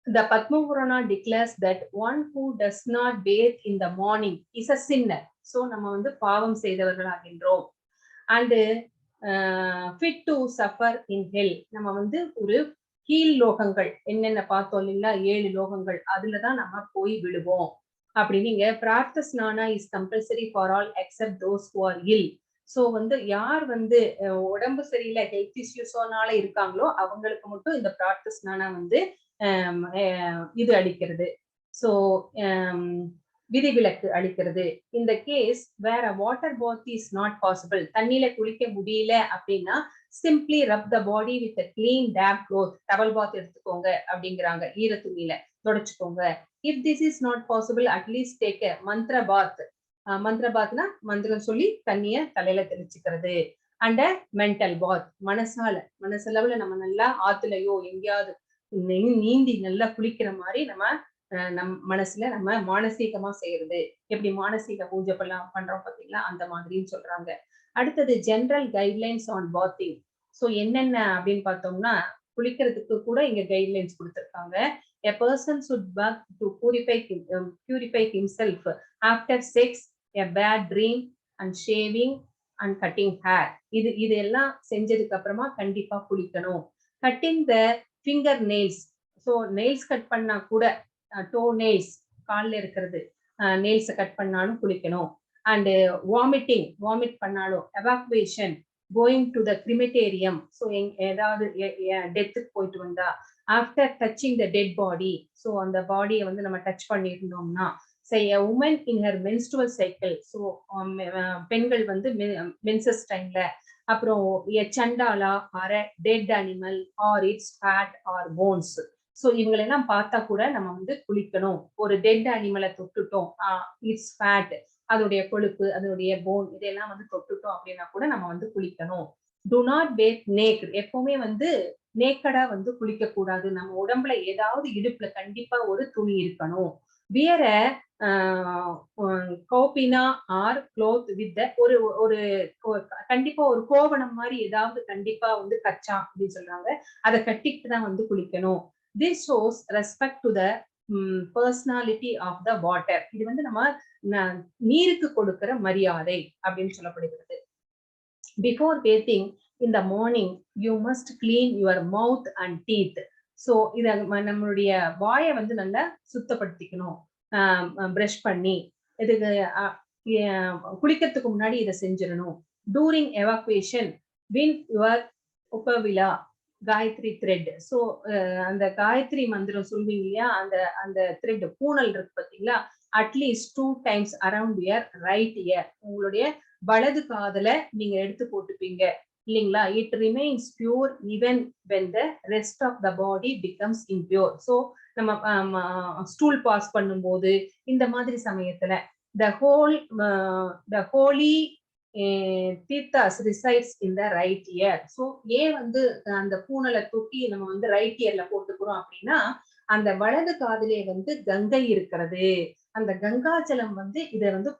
The Padma Purana declares that one who does not bathe in the morning is a sinner. So நம்ம வந்து பாவம் செய்தவர்களாகின்றோம். And fit to suffer in hell. நம்ம வந்து ஒரு கீழ் லோகங்கள் என்னென்ன பார்த்தோம் இல்லைங்களா, ஏழு லோகங்கள், அதுலதான் நம்ம போய் விழுவோம் அப்படின்னு. இங்க Pratha snana is compulsory for all except those who are ill. So வந்து யார் வந்து உடம்பு சரியில்லை, ஹெல்த் இஷ்யூஸோனால இருக்காங்களோ அவங்களுக்கு மட்டும் இந்த பிரார்த்த ஸ்நானா வந்து இது அளிக்கிறது, ஸோ விதிவிலக்கு அளிக்கிறது. இந்த கேஸ் வேற water bath is not possible, தண்ணியில குளிக்க முடியல அப்படின்னா simply rub the body with clean damp cloth, towel bath எடுத்துக்கோங்க அப்படிங்கிறாங்க, ஈர துணியில தொடச்சுக்கோங்க. If this is not possible, at least take a mantra bath. மந்திர பாத்னா மந்திரம் சொல்லி தண்ணிய தலையில தெளிச்சுக்கிறது. அண்ட் மென்டல் பாத், மனசால மனசளவுல நம்ம நல்லா ஆத்துலயோ எங்கேயாவது நீந்தி நல்லா குளிக்கிற மாதிரி நம்ம நம் மனசுல நம்ம மானசீகமா செய்யறது. எப்படி மானசீக பூஜை எல்லாம் பண்றோம் பாத்தீங்களா, அந்த மாதிரின்னு சொல்றாங்க. அடுத்தது general guidelines on bathing. So என்னென்ன அப்படின்னு பார்த்தோம்னா குளிக்கிறதுக்கு கூட இங்க கைட்லைன்ஸ் கொடுத்துருக்காங்க. A person should bath to purify himself after sex, a bad dream and shaving and cutting hair. இது இதெல்லாம் செஞ்சதுக்கு அப்புறமா கண்டிப்பா குளிக்கணும். Cutting the finger nails, so nails cut பண்ணா கூட, டோ நெயில்ஸ், காலில் இருக்கிறது நெயில்ஸை கட் பண்ணாலும் குளிக்கணும். அண்டு வாமிட்டிங், வாமிட் பண்ணாலும், evacuation, going to the crematorium, so ஏதாவது டெத்துக்கு போயிட்டு வந்தா, after touching the dead body, so அந்த பாடியை வந்து நம்ம touch பண்ணியிருந்தோம்னா, say a woman in her menstrual cycle, so பெண்கள் வந்து மென்சஸ் டைம்ல, அப்புறம் a chandala or a dead animal or its fat or bones. So இவங்களெல்லாம் பார்த்தா கூட நம்ம வந்து குளிக்கணும். ஒரு டெட் அனிமலை தொட்டுட்டோம், it's fat, அதோடைய கொழுப்பு, அதனுடைய போன், இதெல்லாம் வந்து தொட்டுட்டோம் அப்படின்னா கூட நம்ம வந்து குளிக்கணும். Do not bathe naked. எப்பவுமே வந்து நேக்கடா வந்து குளிக்க கூடாது. நம்ம உடம்புல ஏதாவது இடுப்புல கண்டிப்பா ஒரு துணி இருக்கணும். Wear kaupina or cloth with ஒரு ஒரு கண்டிப்பா ஒரு கோவணம் மாதிரி ஏதாவது கண்டிப்பா வந்து கச்சா அப்படின்னு சொல்றாங்க, அதை கட்டிக்கிட்டு தான் வந்து குளிக்கணும். This shows respect to the personality of the water. இது வந்து நம்ம நீருக்கு கொடுக்கிற மரியாதை அப்படின்னு சொல்லப்படுகிறது. Before bathing in the morning, you must clean your mouth and teeth. So இத நம்மளுடைய வாயை வந்து நல்லா சுத்தப்படுத்திக்கணும், ப்ரஷ் பண்ணி. இதுக்கு குளிக்கிறதுக்கு முன்னாடி இதை செஞ்சிடணும். During evacuation, wind your upavita, Gayatri thread. So அந்த காயத்ரி மந்திரம் சொல்வீங்க இல்லையா, அந்த த்ரெட் பூணல் இருக்கு பார்த்தீங்களா, at least two times around your right ear. உங்களுடைய வலது காதுல நீங்க எடுத்து போட்டுப்பீங்க இல்லைங்களா. It remains pure even when the rest of the body becomes impure. So நம்ம ஸ்டூல் பாஸ் பண்ணும்போது இந்த மாதிரி சமயத்துல the holy tirthas resides in the right ear. So ஏன் வந்து அந்த பூணலை தூக்கி நம்ம வந்து ரைட் இயர்ல போட்டுக்கிறோம் அப்படின்னா, அந்த வலது காதிலே வந்து கங்கை இருக்கிறது. அந்த கங்காஜலம் வந்து இதை வந்து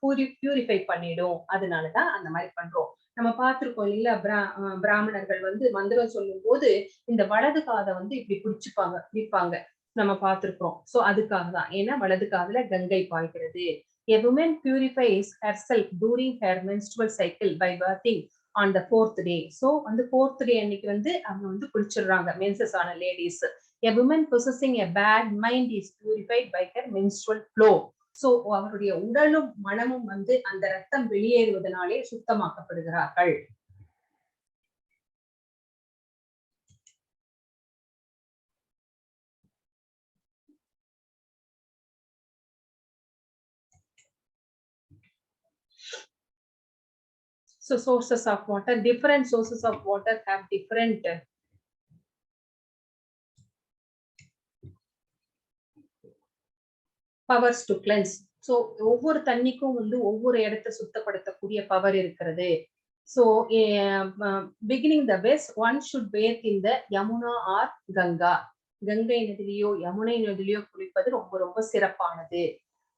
பியூரிஃபை பண்ணிடும். அதனாலதான் அந்த மாதிரி பண்றோம். நம்ம பார்த்திருக்கோம் இல்லைங்களா, பிராமணர்கள் வந்து மந்திரம் சொல்லும் போது இந்த வலது காதை வந்து இப்படி பிடிச்சுப்பாங்க, பிடிப்பாங்க, நம்ம பார்த்திருக்கிறோம். சோ அதுக்காக தான். ஏன்னா வலது காதுல கங்கை பாய்கிறது. A woman purifies herself during her menstrual cycle by bathing on the fourth day. So வந்து ஃபோர்த் டே அன்னைக்கு வந்து அவங்க வந்து குளிச்சிடுறாங்க மென்சஸ் ஆன ladies. A woman possessing a bad mind is purified by her menstrual flow. So அவருடைய உடலும் மனமும் வந்து அந்த ரத்தம் வெளியேறுவதனாலே சுத்தமாக்கப்படுகிறார்கள். So sources of water, different sources of water have different powers to cleanse. So ஒவ்வொரு தண்ணிக்கும் வந்து ஒவ்வொரு இடத்தை சுத்தப்படுத்தக்கூடிய பவர் இருக்கிறது. So beginning the best, one should bathe in the Yamuna or Ganga. Ganga நதியிலையோ யமுனை நதியிலையோ குளிப்பது ரொம்ப ரொம்ப சிறப்பானது.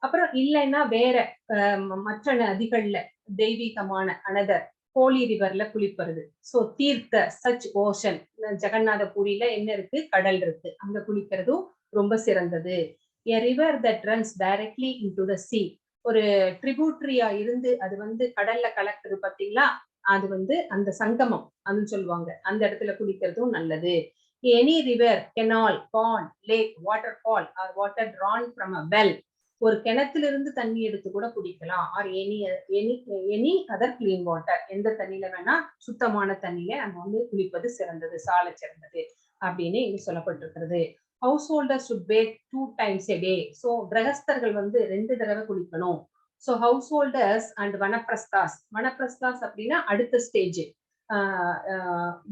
அப்புறம் இல்லைன்னா வேற மற்ற நதிகள்ல தெய்வீகமான அனதர் ஹோலி ரிவர்ல குளிப்பது. சோ தீர்த்த சச் ஓஷன், ஜெகநாத பூரியில என்ன இருக்கு, கடல் இருக்கு, அங்க குளிக்கிறதும் ரொம்ப சிறந்தது. A river that runs directly into the sea, ஒரு ட்ரிபியூட்ரியா இருந்து அது வந்து கடல்ல கலக்குது பாத்தீங்களா, அது வந்து அந்த சங்கமம் அதுன்னு சொல்லுவாங்க, அந்த இடத்துல குளிக்கிறதும் நல்லது. Any river, canal, pond, lake, waterfall or water drawn from a well, ஒரு கிணத்துல இருந்து தண்ணி எடுத்து கூட குடிக்கலாம். Or any other clean water, எந்த தண்ணியில வேணா சுத்தமான தண்ணியில நம்ம வந்து குளிப்பது சிறந்தது, சால சிறந்தது அப்படின்னு இங்கு சொல்லப்பட்டிருக்கிறது. Householder should bathe two times a day. So கிரகஸ்தர்கள் வந்து ரெண்டு தடவை குளிக்கணும். ஸோ ஹவுஸ் ஹோல்டர்ஸ் அண்ட் வனப்பிரஸ்தாஸ், வனப்பிரஸ்தாஸ் அப்படின்னா அடுத்த ஸ்டேஜ்,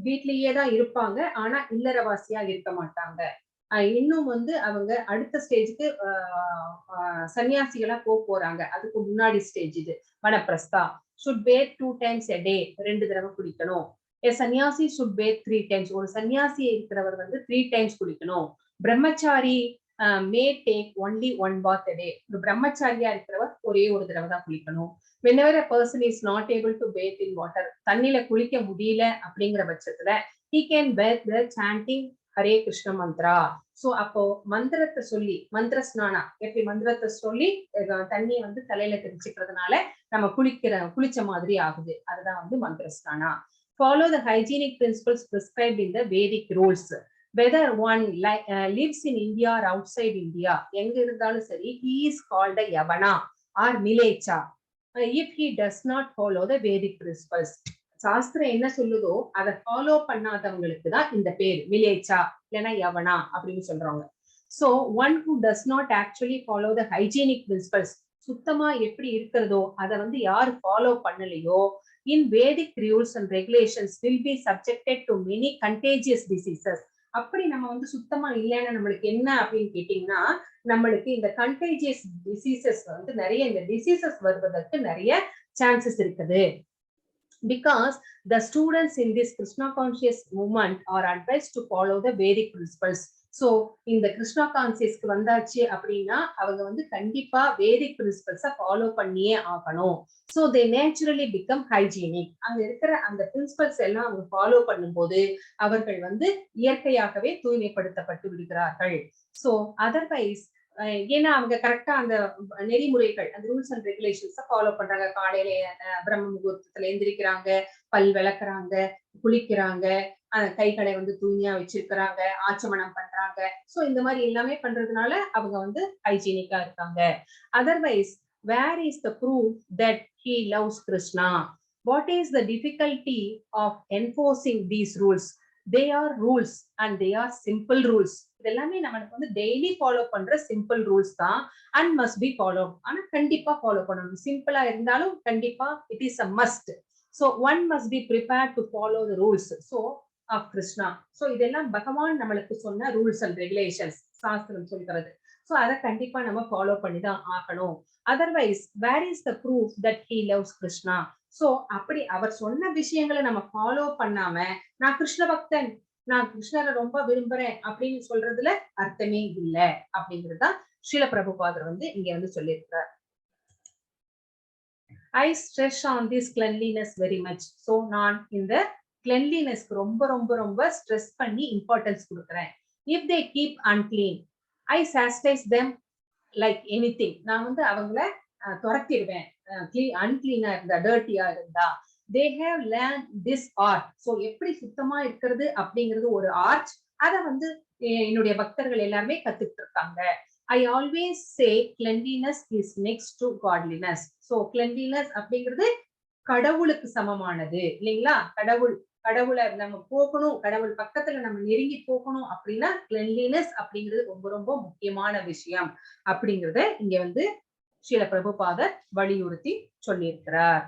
வீட்லயே தான் இருப்பாங்க, ஆனா இல்லறவாசியா இருக்க மாட்டாங்க. இன்னும் வந்து அவங்க அடுத்த ஸ்டேஜுக்கு சன்னியாசிகளா போக போறாங்க. அதுக்கு முன்னாடி ஸ்டேஜ் இது vanaprastha. Should bathe two times a day, ரெண்டு தடவை குளிக்கணும். A sanyasi should bathe three times, ஒரு சன்னியாசி இருக்கிறவர் வந்து த்ரீ டைம்ஸ் குளிக்கணும். Brahmachari may take only one bath a day, ஒரு பிரம்மச்சாரியா இருக்கிறவர் ஒரே ஒரு தடவை தான் குளிக்கணும். Whenever a person is not able to bathe in water, தண்ணியில குளிக்க முடியல அப்படிங்கிற பட்சத்துல he can bathe the chanting Hare Krishna mantra. So அப்போ மந்திரத்தை சொல்லி, மந்திர ஸ்நானா எப்படி மந்திரத்தை சொல்லி தண்ணியை வந்து தலையில தெளிச்சுக்கிறதுனால நம்ம குளிச்ச மாதிரி ஆகுது. அதுதான் வந்து மந்திர ஸ்நானா. Follow the hygienic principles prescribed in the Vedic rules. Whether one lives in India or outside India, எங்க இருந்தாலும் சரி, he is called a Yavana or Mlecha if he does not follow the Vedic principles. சாஸ்திரம் என்ன சொல்லுதோ அதை follow பண்ணாதவங்களுக்கு தான் இந்த பேர் மிலேச்சா இல்லைன்னா யவனா அப்படின்னு சொல்றாங்க. So one who does not actually follow the hygienic principles, சுத்தமா எப்படி இருக்கிறதோ அதை வந்து யார் follow பண்ணலையோ, in Vedic rules and regulations will be subjected to many contagious diseases. அப்படி நம்ம வந்து சுத்தமா இல்லைன்னா நம்மளுக்கு என்ன அப்படின்னு கேட்டீங்கன்னா, நம்மளுக்கு இந்த கண்டேஜியஸ் டிசீசஸ் வந்து நிறைய, இந்த டிசீசஸ் வருவதற்கு நிறைய சான்சஸ் இருக்குது. Because the students in this Krishna conscious movement are advised to follow the Vedic principles. So இந்த கிருஷ்ணா கான்சியஸ்க்கு வந்தாச்சு அப்படின்னா அவங்க வந்து கண்டிப்பா வேதிக் பிரின்சிபல்ஸை ஃபாலோ பண்ணியே ஆகணும். So they naturally become hygienic. அங்க இருக்கிற அந்த பிரின்சிபல்ஸ் எல்லாம் அவங்க ஃபாலோ பண்ணும்போது அவர்கள் வந்து இயற்கையாகவே தூய்மைப்படுத்தப்பட்டு விடுகிறார்கள். ஸோ அதர்வைஸ், ஏன்னா அவங்க கரெக்டா அந்த நெறிமுறைகள், அந்த ரூல்ஸ் அண்ட் ரெகுலேஷன்ஸை ஃபாலோ பண்றாங்க. காலையில பிரம்ம முகூர்த்தத்துல எந்திரிக்கிறாங்க, பல் விளக்குறாங்க, குளிக்கிறாங்க, கைகளை வந்து தூய்மையா வச்சிருக்கிறாங்க, ஆச்சமனம் பண்றாங்க. சோ இந்த மாதிரி எல்லாமே பண்றதுனால அவங்க வந்து ஹைஜீனிக்கா இருக்காங்க. Otherwise, where is the proof that he loves Krishna? What is the difficulty of enforcing these rules? They are rules and they are simple rules. இதெல்லாமே நம்மளுக்கு வந்து டெய்லி ஃபாலோ பண்ற சிம்பிள் ரூல்ஸ் தான் அண்ட் மஸ்ட் பி ஃபாலோ. ஆனா கண்டிப்பா follow பண்ணணும். சிம்பிளா இருந்தாலும் கண்டிப்பா it is a must. So one must be prepared to follow the rules so of Krishna. So இதெல்லாம் பகவான் நம்மளுக்கு சொன்ன ரூல்ஸ் அண்ட் ரெகுலேஷன்ஸ், சாஸ்திரம் சொல்கிறது. ஸோ அதை கண்டிப்பா நம்ம ஃபாலோ பண்ணி தான் ஆகணும். Otherwise, where is the proof that he loves Krishna? So அப்படி அவர் சொன்ன விஷயங்களை நம்ம ஃபாலோ பண்ணாம, நான் கிருஷ்ண பக்தன், நான் கிருஷ்ணரை ரொம்ப விரும்புறேன் அப்படின்னு சொல்றதுல அர்த்தமே இல்லை அப்படிங்கிறதுதான் ஸ்ரீல பிரபுபாதர் வந்து இங்க வந்து சொல்லியிருக்கிறார். I stress on this cleanliness very much. So நான் இந்த கிளென்லினஸ்க்கு ரொம்ப ரொம்ப ரொம்ப ஸ்ட்ரெஸ் பண்ணி இம்பார்ட்டன்ஸ் கொடுக்குறேன். If they keep unclean, I chastise them like anything. நான் வந்து அவங்கள துரத்திடுவேன், அன்கிளீனா இருந்தா, டர்ட்டியா இருந்தா. They have learnt this art. So எப்படி சுத்தமா இருக்கிறது அப்படிங்கிறது ஒரு ஆர்ட். அதை வந்து என்னுடைய பக்தர்கள் எல்லாருமே கத்துக்கிட்டு இருக்காங்க. I always say cleanliness is next to godliness. So cleanliness அப்படிங்கிறது கடவுளுக்கு சமமானது, இல்லைங்களா? கடவுளை நம்ம போகணும், கடவுள் பக்கத்துல நம்ம நெருங்கி போகணும் அப்படின்னா கிளென்லினஸ் அப்படிங்கிறது ரொம்ப ரொம்ப முக்கியமான விஷயம் அப்படிங்கறத இங்க வந்து ஸ்ரீல பிரபுபாதர் வலியுறுத்தி சொல்லியிருக்கிறார்.